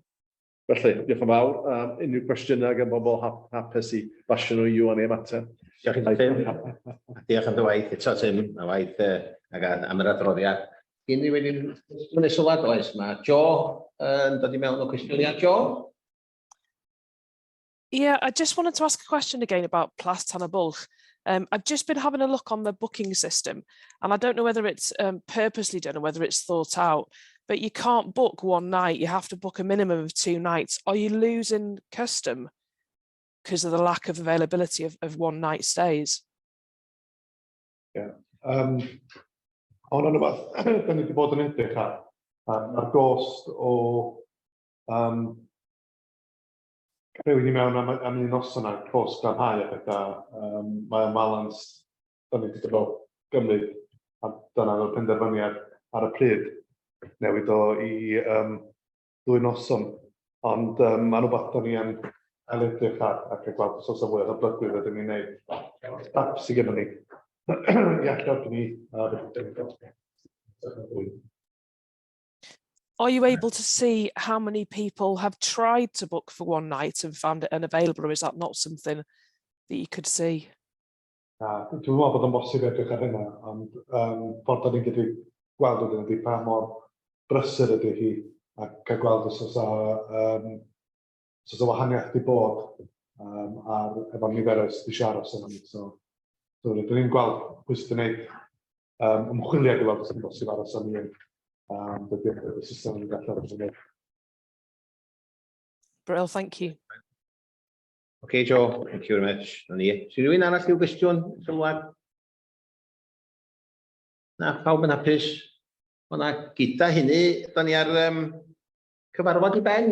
Felly, diolch yn fawr. Unrhyw cwestiynau gan bobl hapus i basio nhw i Iwan i ymateb. Diolch i Tim. Diolch am dy waith eto, Tim, a waith ac am yr adroddiad. Unrhyw un yn sylwad oes? Mae Jo yn dod i mewn o cwestiwn. Ia, Jo? Yeah, I just wanted to ask a question again about Plas Tan y Bwlch. I've just been having a look on the booking system, and I don't know whether it's purposely done or whether it's thought out, but you can't book one night. You have to book a minimum of 2 nights. Are you losing custom because of the lack of availability of one night stays? Yeah. Hwn yn rhywbeth da ni wedi bod yn edrych ar. Mae'r gost o rhywun i mewn am un noson a'r cost glanhau a bethau, mae'n balans da ni wedi bod gymryd a dyna oedd y penderfyniad ar y pryd newid o i ddwy noson. Ond mae'n rhywbeth da ni yn ailedrych ar ac yn gweld os oes fwy o hyblygrwydd ydym ni'n neud. Step sydd gennym ni i alluogi ni. Are you able to see how many people have tried to book for one night and found it unavailable, or is that not something that you could see? Na, dwi'n meddwl bod o'n bosib edrych ar hynna, ond ffordd da ni'n gallu gweld wedyn ydy pa mor brysur ydy hi a cael gweld os oes os oes wahaniaeth di bod ar efo niferoedd sydd wedi siarad aros yna. So rydyn ni'n gweld pwy sydd wedi gwneud ymchwiliad i weld os ydy'n bosib aros am un. Dydy'r system yn gallu aros yn. Brill, thank you. Okay, Joe, thank you very much. Na ni. Sy'n rhywun arall i'w gwestiwn, sylwad? Na, pawb yn hapus? O na, gyda hynny, da ni ar cyfarfod i ben.